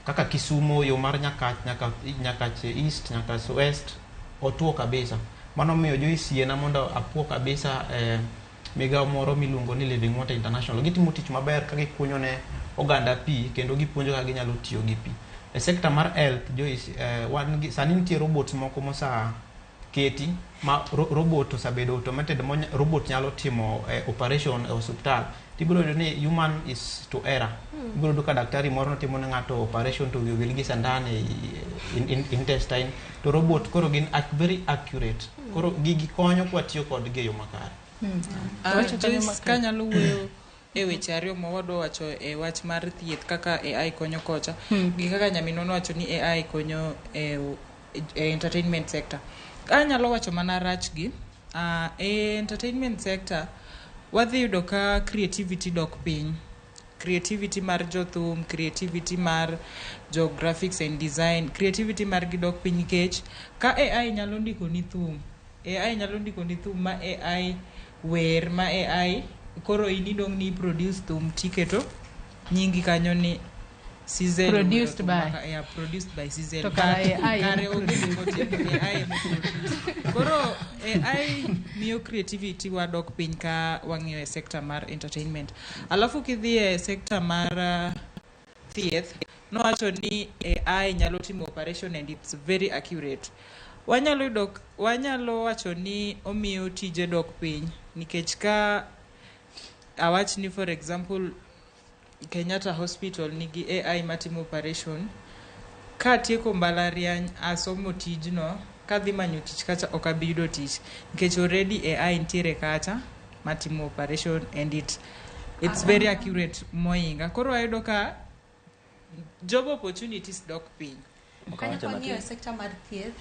Kaka Kisumo, yo mar Nyakach, nyaka Nyakach East, Nyakach West, otuo kabisa. Mano miyo Joyce yiena mondo apuo kabisa migawo moro miluongo ni Living Water International. Gitimo tich maber ka gikunyo ne oganda pi kendo gipuonjo kaka ginyalo tiyo gi pi. E sector mar health, Joyce, wan gi, sani nitie robots moko mosa keti ma robot osebedo automated, robot nyalo timo operation e osiptal. Tibiro yudo ni human is to error. Ibiro yudo ka daktari moro notimo ne ng'ato operation to wiye owil gi sandan e intestine, to robot koro gin very accurate. Koro gigi konyo kwatiyo kodgi e yo makare. Wacho kanyo Joyce, makare. Kanyalo wuoyo e weche ariyo ma wadwa wacho e wach mar thieth kaka AI konyo kocha gi kaka nyaminwa nowacho ni AI konyo e entertainment sector. Anyalo wacho mana rachgi. E entertainment sector wadhi yudo ka creativity dok piny. Creativity mar jothum, creativity mar jo graphics and design, creativity margi dok piny nikech ka AI nyalo ndiko ni thum, AI nyalo ndiko ni thum ma AI wer ma AI, koro in idong' ni produce thum tiketo nyingi kanyo ni Sizel owero Produced thum by. Yeah, produced by Sizel. To kara AI Kare ema onge gimotimo, AI ema produce. Koro AI miyo creativity wa dok piny ka wang'iyo e sector mar entertainment. Alafu kidhi e sector mar thieth, nowacho ni AI nyalo timo operation and it's very accurate. Wanyalo wacho ni omiyo tije dok piny nikech ka awach ni, for example, Kenyatta Hospital nigi AI matimo operation, katieko mbalariany asomo tijno, kadhi manyo tich kacha ok abi yudo tich nikech already AI nitiere kacha matimo operation and it's very accurate moinga. Koro wayudo ka job opportunities dok piny. Kanyo kwang'iyo e sector mar thieth,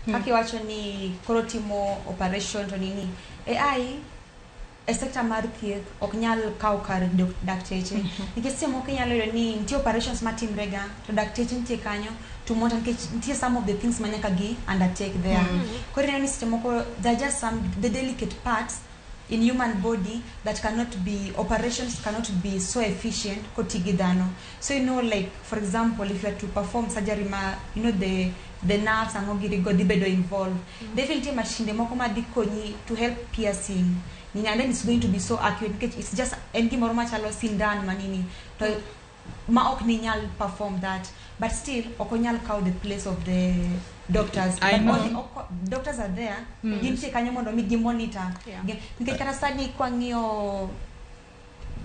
kaka iwacho ni koro timo operation to nini, AI e sector mar thieth ok nyal kawo kar dakteche nikech seche moko inyalo yudo ni nitie operations matimre ga to dakteche nitie kanyo to monitor, nikech nitie some of the things ma nyaka gi undertake there. Koro ineno ni seche moko there are just some the delicate parts. in human body that cannot be, operations cannot be so efficient koti gi dhano. So you know, like for example, if you are to perform surgery ma, you know, the nerves ang'o giri go dhi bedo involved. Definitely mashinde moko ma dhi konyi to help piercing nini, and then it's going to be so accurate nikech it's just en gimoro machalo sindan manini to ma ok ni nyal perform that, but still ok onyal kaw the place of the doctors. I But know. all the, doctors are there. Gintie kanyo mondo mi gimonitor. Nikech kata sani kwang'iyo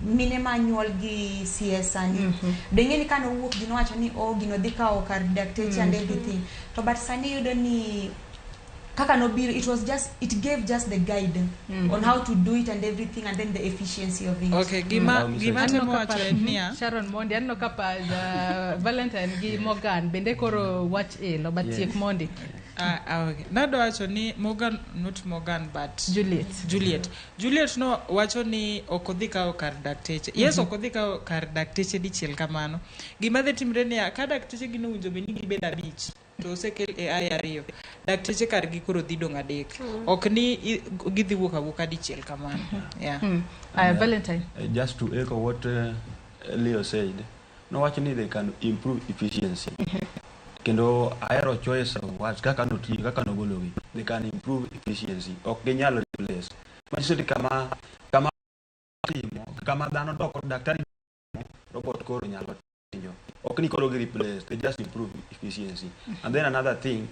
mine ma nyuol gi CS sani, do ing'e ni kane owuok ji nowacho ni oh, gino dhi kawo kar dakteche and everything, to but sani iyudo ni kaka nobiro, it was just, it gave just the guide on how to do it and everything, and then the efficiency of it. Okay, gima Aneno temo ka wacho en niya Sharon Mondi, aneno ka pa Valentine gi Morgan bende koro wach elo but tiek Mondi. Ah, ah, okay. Nadwa wacho ni Morgan, not Morgan, but Juliet. Juliet. Juliet no wacho ni ok odhi kawo kar dakteche. Yes, ok odhi kawo kar dakteche dichiel kamano. Gima dhi timre niya, ka dakteche gi nowinjo bed ni gibed 5, to osekel AI 2. Dakteche kargi koro dhi dong' 3. Ok ni gidhi wuok awuoka dichiel kamano. Yeah. Valentine. Just to echo what Leo said, nowacho ni they can improve efficiency. Kendo ahero choice of words kaka notiyo, kaka nogologi. They can improve efficiency. Ok ginyal replace. Manyiso ni kama timo, kama dhano doko daktari, robot koro nyalo tinjo. Ok ni koro gi replace, they just improve efficiency. And then another thing,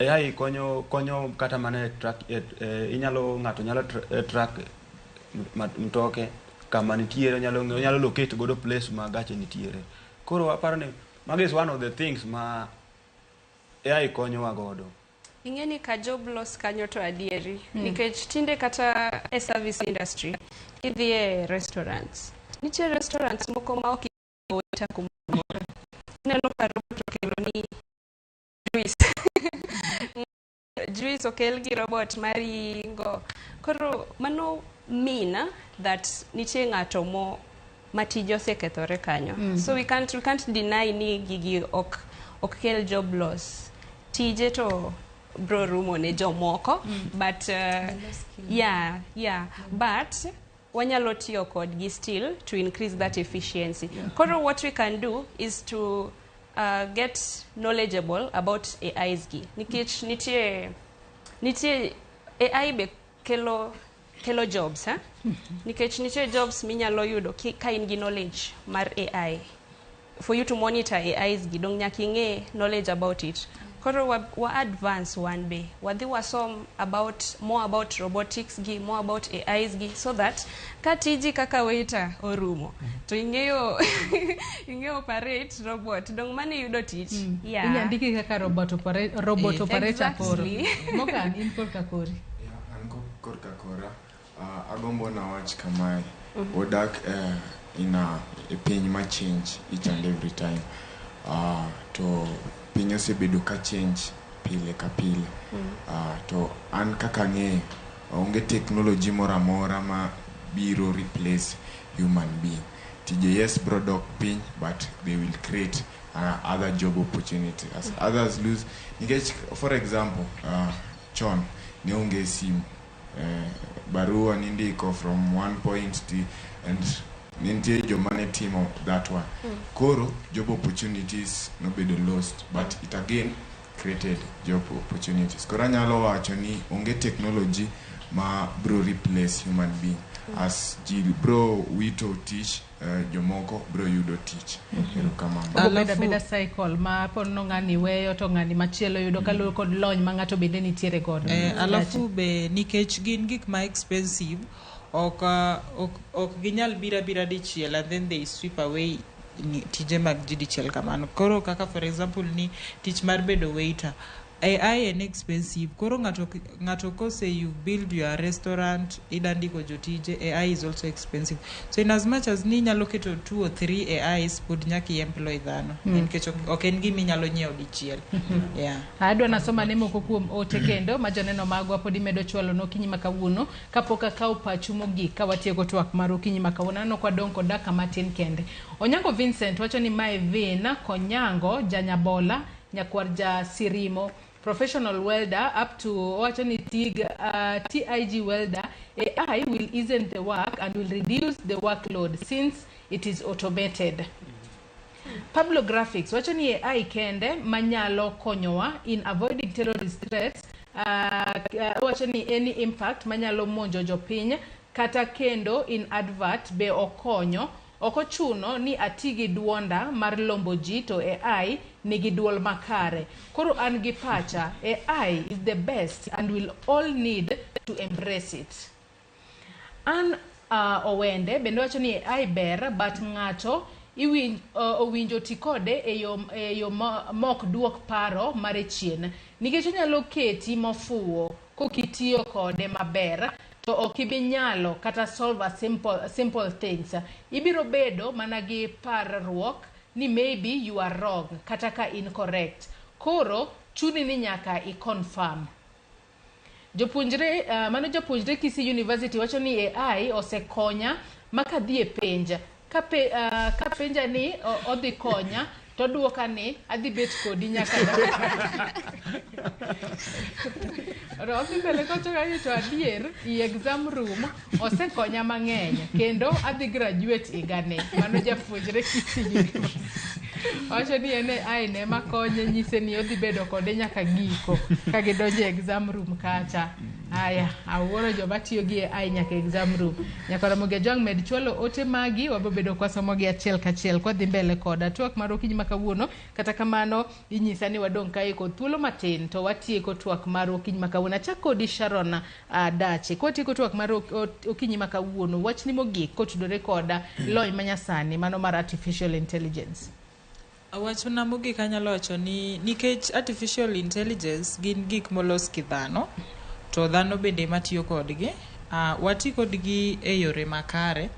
AI konyo kata mana e track, inyalo ng'ato nyalo track mtoke kama nitiere, onyalo locate godo place ma gache nitiere. Koro aparo ni magi is one of the things ma AI konyowa godo. Ing'e ni ka job loss kanyo to adieri. Nikech tinde kata e service industry, idhi e restaurants. Nitie restaurants moko ma ok waiter kumoro. Ineno ka robot okelo ni juice. Juice okel gi robot maringo. Koro mano mean that nitie ng'ato mo matije osekethore kanyo. So we can't deny ni gigi ok kel job loss. Tije to bro rumo ne jomoko, but yeah, but wanyalo tiyo kodgi still to increase that efficiency. Koro what we can do is to get knowledgeable about AIs gi, nikech nitie AI be kelo jobs, ha? Nikech nitie jobs minyalo yudo ka in gi knowledge mar AI. For you to monitor AIs gi, dong nyaka ing'e knowledge about it. Koro wa advance wan be wadhi wasom about more about robotics gi, more about AIs gi, so that ka tiji kaka waiter orumo to ing'eyo operate robot, dong mano iyudo tich. Yeah. Inya ndiki kaka robot operator koro. Morgan, in korka kori. An korka kora, agombo nawach kamae. Wadak in a e piny ma change each and every time. To piny osebedo ka change pile ka pile. To an kaka ang'eyo, onge technology moro amora ma biro replace human being. Tije yes bro dok piny, but they will create other job opportunity as others lose. Nikech for example, chon ne onge simu. Barua nindiko from one point to, and nitie joma ne timo that one. Koro job opportunities nobedo lost, but it again created job opportunities. Koro anyalo wacho ni onge technology ma bro replace human being. As ji bro wito tich, jomoko bro yudo tich. Erokamano. Obedo abeda cycle ma ponono ng'ani weyo to ng'ani machielo yudo kaluwore kod lony ma ng'ato bende nitiere godo. Alafu be nikech gin gik ma expensive, ok ginyal biro abira dichiel and then they sweep away tije mag ji dichiel kamano. Koro kaka for example ni tich mar bedo waiter, AI en expensive. Koro ng'ato kose you build your restaurant, ida ndiko jotije, AI is also expensive. So in as much as ni inyalo keto two or three AIs, pod nyaka i-employ dhano. Nikech ok en gima inyalo nyiewo dichiel. Yeah. Adwa nasoma ne moko kuom ote kendo ma joneno magwa pod imedo chwalo no okinyi ma kawuono kapok akawo pachu mogik ka watieko twak mar okinyi ma kawuono. Aneno kwa dong' kod dakika matin kende. Onyango Vincent wacho ni mae Vin Konyango Janyabola nyakwar ja Sirimo. Professional welder up to owacho ni TIG, TIG welder. AI will ease the work and will reduce the workload since it is automated. Pablo Graphics wacho ni AI kende manyalo konyowa in avoiding terrorist threats. Wacho ni any impact manyalo monjo jopiny kata kendo in advert be okonyo. Ok ochuno ni ati gi duonda mar lombo ji to AI nigi duol makare. Koro an gi pacha, AI is the best and we'll all need to embrace it. An Owende bende wacho ni AI ber but ng'ato owinjo ti kode e yo mok duok paro mare chien nikech onyalo keti mofuwo kokitiyo kode maber to ok ibi nyalo kata solve a simple things. Ibiro bedo mana gi parruok ni maybe you are wrong kata ka incorrect. Koro chuni ni nyaka i confirm. Jopuonjre mano jopuonjre Kisii University wacho ni AI osekonya makadhi e penj. Ka penja ni odhi konya to duoka ni adhi bet kodi nyaka Odhi mbele kowacho kanyo to adier i exam room osekonya mang'eny kendo adhi graduate higani. Mano japuonjre Kisii University. Wacho ni en AI ne makonye nyise ni odhi bedo kode nyaka giko ka gidonjo e exam room kacha. Aya, awuoro joma tiyo gi AI nyaka exam room. Nyaka Ramogi Ajwang' med chwalo ote magi, wabiro bedo kwasomo gi achiel kachiel kwadhi mbele koda twak mar okinyi ma kawuono. Kata kamano inyisa ni wadong' kae kod thuolo matin to watieko twak mar okinyi ma kawuono. Achak kodi Sharon Dache. Kwatieko twak mar okinyi ma kawuono, wachni mogik kotudore koda lony manyasani mano mar artificial intelligence. Wachna mogik anyalo wacho ni nikech artificial intelligence gin gik molos gi dhano, to dhano bende ema tiyo kodgi, wati kodgi e yore makare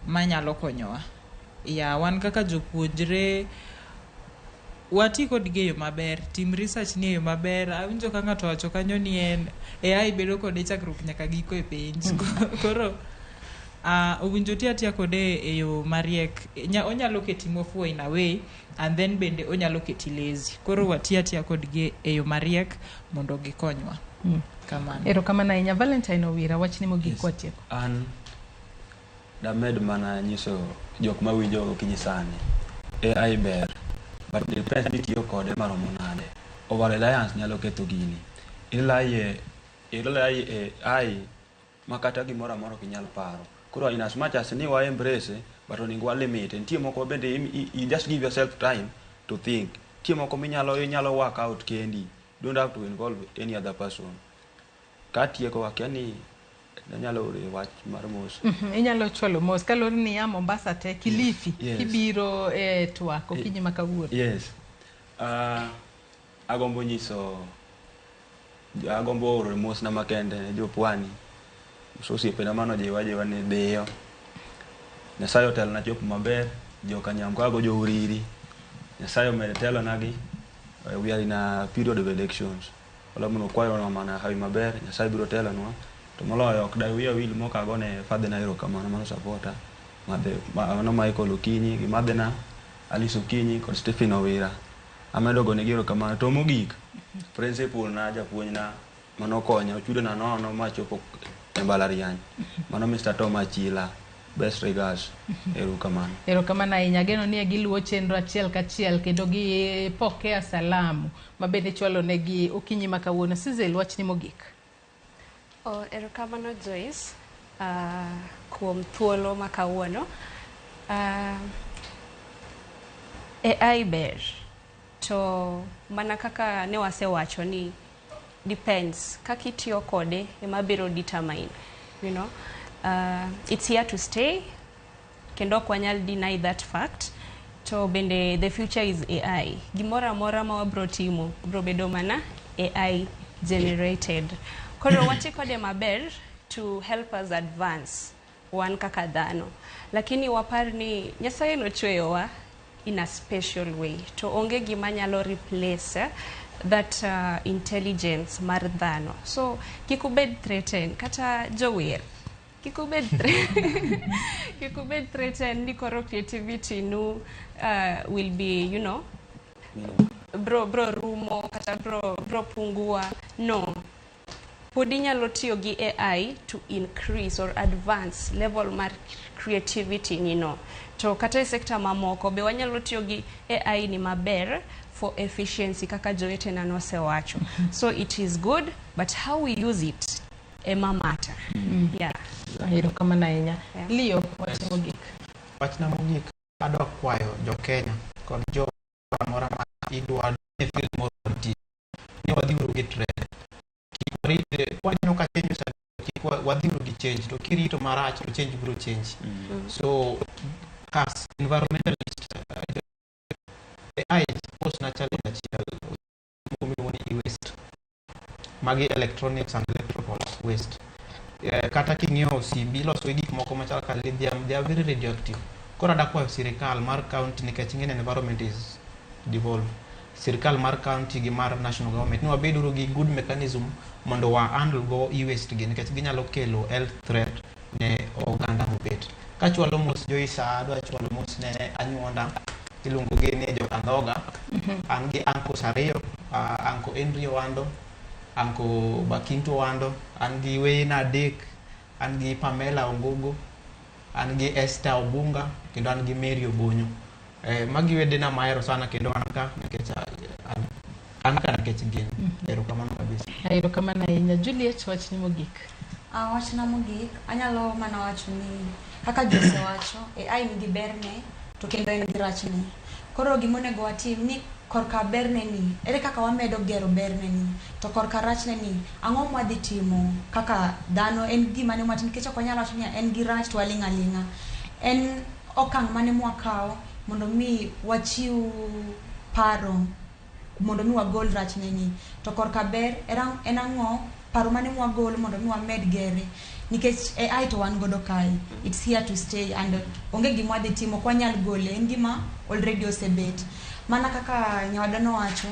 manyalo konyowa. Ya, wan kaka jopuonjre wati kodgi e yo maber, tim research ni e yo maber. Awinjo ka ng'ato wacho kanyo ni en AI bedo kode chakruok nyaka giko e penj. Koro owinjo ti atiya kode e yo mariek. Onyalo keti mofuwo in a way and then bende onyalo keti lazy. Koro wati atiya kodgi e yo mariek mondo gikonywa. Kamano. Erokamano ahinya. Valentine Owira, wachni mogik kwatieko. An damed mana nyiso jok mawinjo okinyi sani, AI ber, but depends ni tiyo kode maromo nade. Over reliance nyalo ketho gini. I rely e AI makata gimoro amora ok inyal paro. Koro in as much as ni wa embrace, but onego wa limit. Nitie moko bende you just give yourself time to think. Nitie moko minyalo inyalo work out kendi. Don't have to involve any other person. Katieko akia ni anyalo oro wach mar mos. Inyalo chwalo mos kaluwore ni ya Mombasa te Kilifi Yes. kibiro e twak okinyi ma kawuono. Yes. Agombo nyiso agombo oro mos na makende ne jopwani. Osiepena mano jiwa ni dhiyo. Nyasaye otelona chopo maber, joka Nyamkago jo Uriri. Nyasaye omed telonagi. We are in a period of elections. Walamono kwayo mana hawi maber, Nyasaye biro telonwa. To moloyo ok da wiya wil mok agone father na erokamano mano supporter. Madhe, mano Michael Okinyi gi madhena Alice Okinyi kod Stephen Owira. Amedo gonegi erokamano. To mogik, principal na japuonj na manokonya ochudo na nono machopo e mbalariany. Mano Mr. Tom Achila. Best regards. Erokamano. Erokamano ahinya. Ageno ni giluwo chenro achiel kachiel kendo gipokea salamu mabende ichwalo negi okinyi ma kawuono. Sizel, wachni mogik. Oh, erokamano Joyce kuom thuolo ma kawuono. AI ber to mana kaka ne wasewacho ni depends kaka itiyo kode ema biro determine, you know. It's here to stay kendo ok wanyal deny that fact. To bende the future is AI. Gimoro amora ma wabro timo bro bedo mana AI generated. Koro wati kode maber to help us advance wan kaka dhano. Lakini wapar ni Nyasaye nochweyowa in a special way. To onge gima nyalo replace that intelligence mar dhano. So kik ubed threatened kata jower. Kik ubed threatened ni koro creativity nu will be, you know, Bro rumo kata bro pungua. No. Pod inyalo tiyo gi AI to increase or advance level mar creativity ni no. To kata e sector mamoko be wanyalo tiyo gi AI ni maber for efficiency kaka jowetena nosewacho. So it is good, but how we use it ema matter. Yeah. Erokamano ahinya. Yeah. Leo, wach mogik. Wachna mogik adwa kwayo jo Kenya kod jo mora ma idwa e field moro mar tich ni wadhiuru gi trend. Kik warit waneno ka change osebiro, kik wadhiuru gi change to kirito marach to change biro change. So as environmentalist AI pose na challenge achiel miluongo ni e-waste. Magi electronics and electrical waste. Kata king'iyo simbi iloso gi gik moko machal ka lithium, they are very radioactive. Koro adwa kwayo sirikal mar county nikech ing'e ni environment is devolved. Sirikal mar county gi mar national government ni wabeduru gi good mechanism mondo wa handle go e-waste gi nikech ginyalo kelo health threat ne oganda mobet. Kachwalo mos Joyce, adwa chwalo mos ne anyuonda iluongo gi ni Jokandhoga. An gi uncles ariyo, Uncle Henry Owando, Uncle Bakinto Owando, an gi weyena adek, an gi Pamela Ongogo, an gi Esther Obunga, kendo an gi Mary Obonyo. Magi wedena mahero sana kendo an ka nikech an ka nikech gin. Erokamano kabisa. Erokamano ahinya. Juliet, wachni mogik. Wachna mogik, anyalo mana wacho ni kaka ji osewacho, AI nigi berne to kendo en gi rachne. Koro gimonego watim ni korka berne ni, ere kaka wamedo gero berne ni, to korka rachne ni, ang'o mwadhi timo kaka dhano, en gima ne mwatimo, nikech ok wanyal wacho ni en gi rach to waling' aling'a. En okang' mane mwakawo mondo mi wachiw paro mondo mi wagol rachne ni, to korka ber en ang'o paro mane mwagolo mondo mi wamed gere, nikech AI to wan godo kae, it's here to stay and onge gima wadhi timo, ok wanyal gole, en gima already osebet. Mana kaka nyawadwa nowacho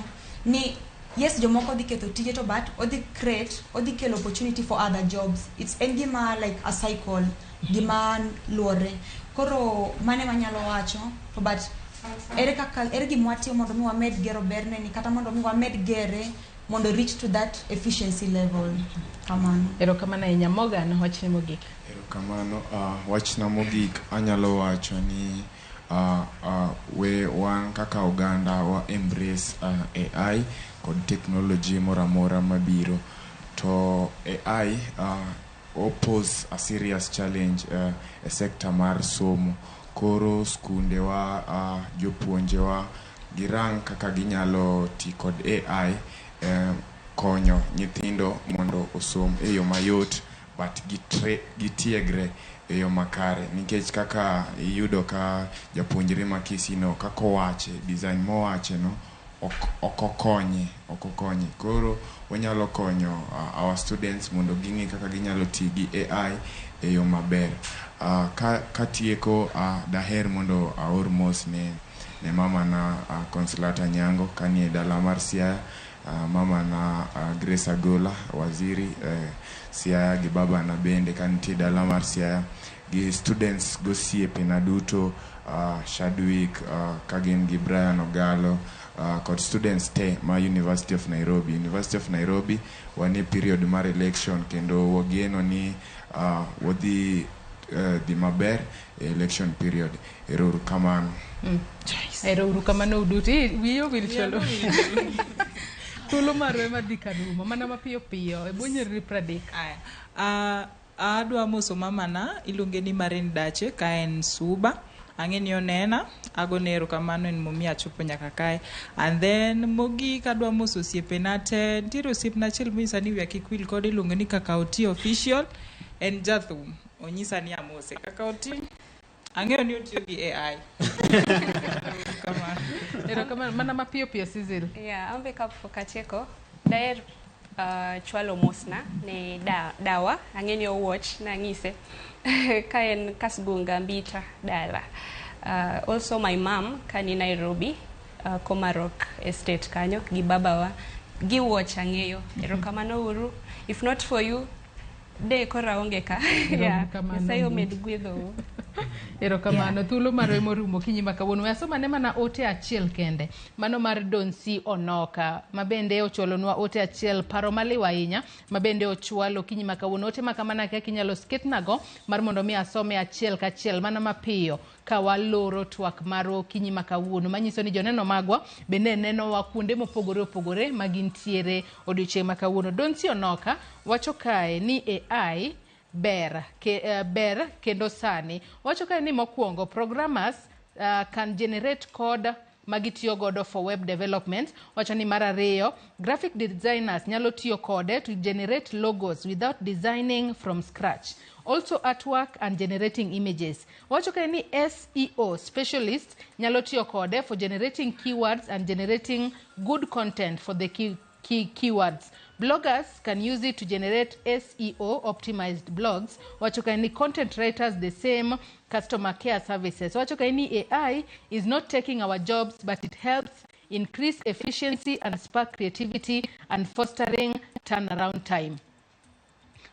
ni yes, jomoko dhi ketho tije to but odhi create, odhi kelo opportunity for other jobs. It's en gima like a cycle, gima luore. Koro mane manyalo wacho to but ere kaka ere gima watimo mondo mi wamed gero berne ni kata mondo mi wamed gere mondo reach to that efficiency level. Kamano. Erokamano ahinya. Morgan, wachni mogik. Erokamano. Wachna mogik anyalo wacho ni we wan kaka oganda wa embrace AI kod technology moro amora mabiro. To AI pose a serious challenge e sector mar somo. Koro skundewa, jopuonjewa girang kaka ginyalo ti kod AI konyo nyithindo mondo osom e yo mayot but gitiegre e yo makare, nikech kaka iyudo ka japuonjre ma Kisii no kaka owache design mowache no ok okonye. Koro wanyalo konyo our students mondo ging'e kaka ginyalo ti gi AI e yo maber. Katieko, daher mondo aor mos ne mama na Consolata Nyango kanie dala mar Siaya, mama na Grace Agola waziri Siaya, gi baba na bende kanitie dala mar Siaya, gi students gosiepena duto, Shadwick kagin gi Brian Ogalo, kod students te ma University of Nairobi. University of Nairobi wan e period mar election kendo wageno ni wadhi dhi maber e election period. Ero kamano. Ero uru kamano uduto. Wiyi owil chalo. Thuolo marwa ema dhi karumo mana mapiyo piyo e bwo nyiriri 30. Aya. Adwa moso mamana iluonge ni Marin Dache ka en Suba. Ang'e ni onena, agone erokamano en momiyo achopo nyaka kae. And then mogik adwa moso osiepena te. Nitiere osiepna achiel monyisa ni wiya kik wil kode, iluonge ni Kaka Oti Official. En jathum. Onyisa ni amose. Kaka Oti, ang'eyo ni otiyo gi AI. Kamano. Erokamano mana mapiyo piyo Cecil. Yeah, ambe kapok atieko, daher chwalo mosna ne dawa, ang'e ni owatch, nang'ise ka en Kasgunga Mbita dala. Also my mom ka ni Nairobi, Komarok Estate kanyo gi babawa gi watch ang'eyo. Erokamano uru. If not for you, de koro aonge ka. Yeah. Erokamano. Nyasaye omed gwedhou. Erokamano. Thuolo marwa emorumo okinyi ma kawuono. We asomane mana ote achiel kende. Mano mar Donsi Onoka ma bende ochwalonwa ote achiel paro maliw ahinya ma bende ochwalo okinyi ma kawuono. Ote ma kamano kaka inyalo sketnago mar mondo mi asome achiel kachiel mana mapiyo ka waloro twak marwa okinyi ma kawuono. Manyiso ni joneno magwa bende nenowa kuonde mopogore opogore ma gintiere odiochieng' ma kawuono. Donsi Onoka wacho kae ni AI ber, ber kendo sani. Wacho kae ni mokwongo programmers can generate code magitiyo godo for web development. Wacho ni mar ariyo, graphic designers nyalo tiyo kode to generate logos without designing from scratch. Also artwork and generating images. Wacho kae ni SEO specialist nyalo tiyo kode for generating keywords and generating good content for the keywords. Bloggers can use it to generate SEO optimized blogs. Wacho kae ni content writers the same, customer care services. Wacho kae ni AI is not taking our jobs, but it helps increase efficiency and spark creativity and fostering turnaround time.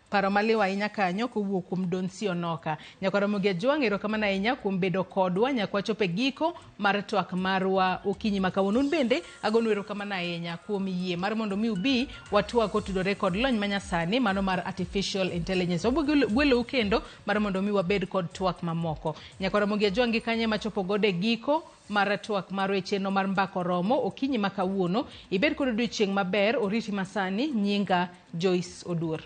Paro maliw ahinya kanyo kowuok kuom Donsi Onoka. Nyaka Ramogi Ajwang' erokamano ahinya kuom bedo kodwa nyaka wachopo e giko mar twak marwa okinyi ma kawuono. Un bende agonu erokamano ahinya kuom yie mar mondo mi ubi watwak kotudore kod lony manyasani mano mar artificial intelligence. Wabiro gwelou kendo mar mondo mi wabed kod twak mamoko. Nyaka Ramogi Ajwang' gi kanye machopo godo e giko mar twak marwa e chenro mar Mbaka Oromo okinyi ma kawuono. Ibed kod odiochieng' maber, oriti masani, nyinga Joyce Oduor.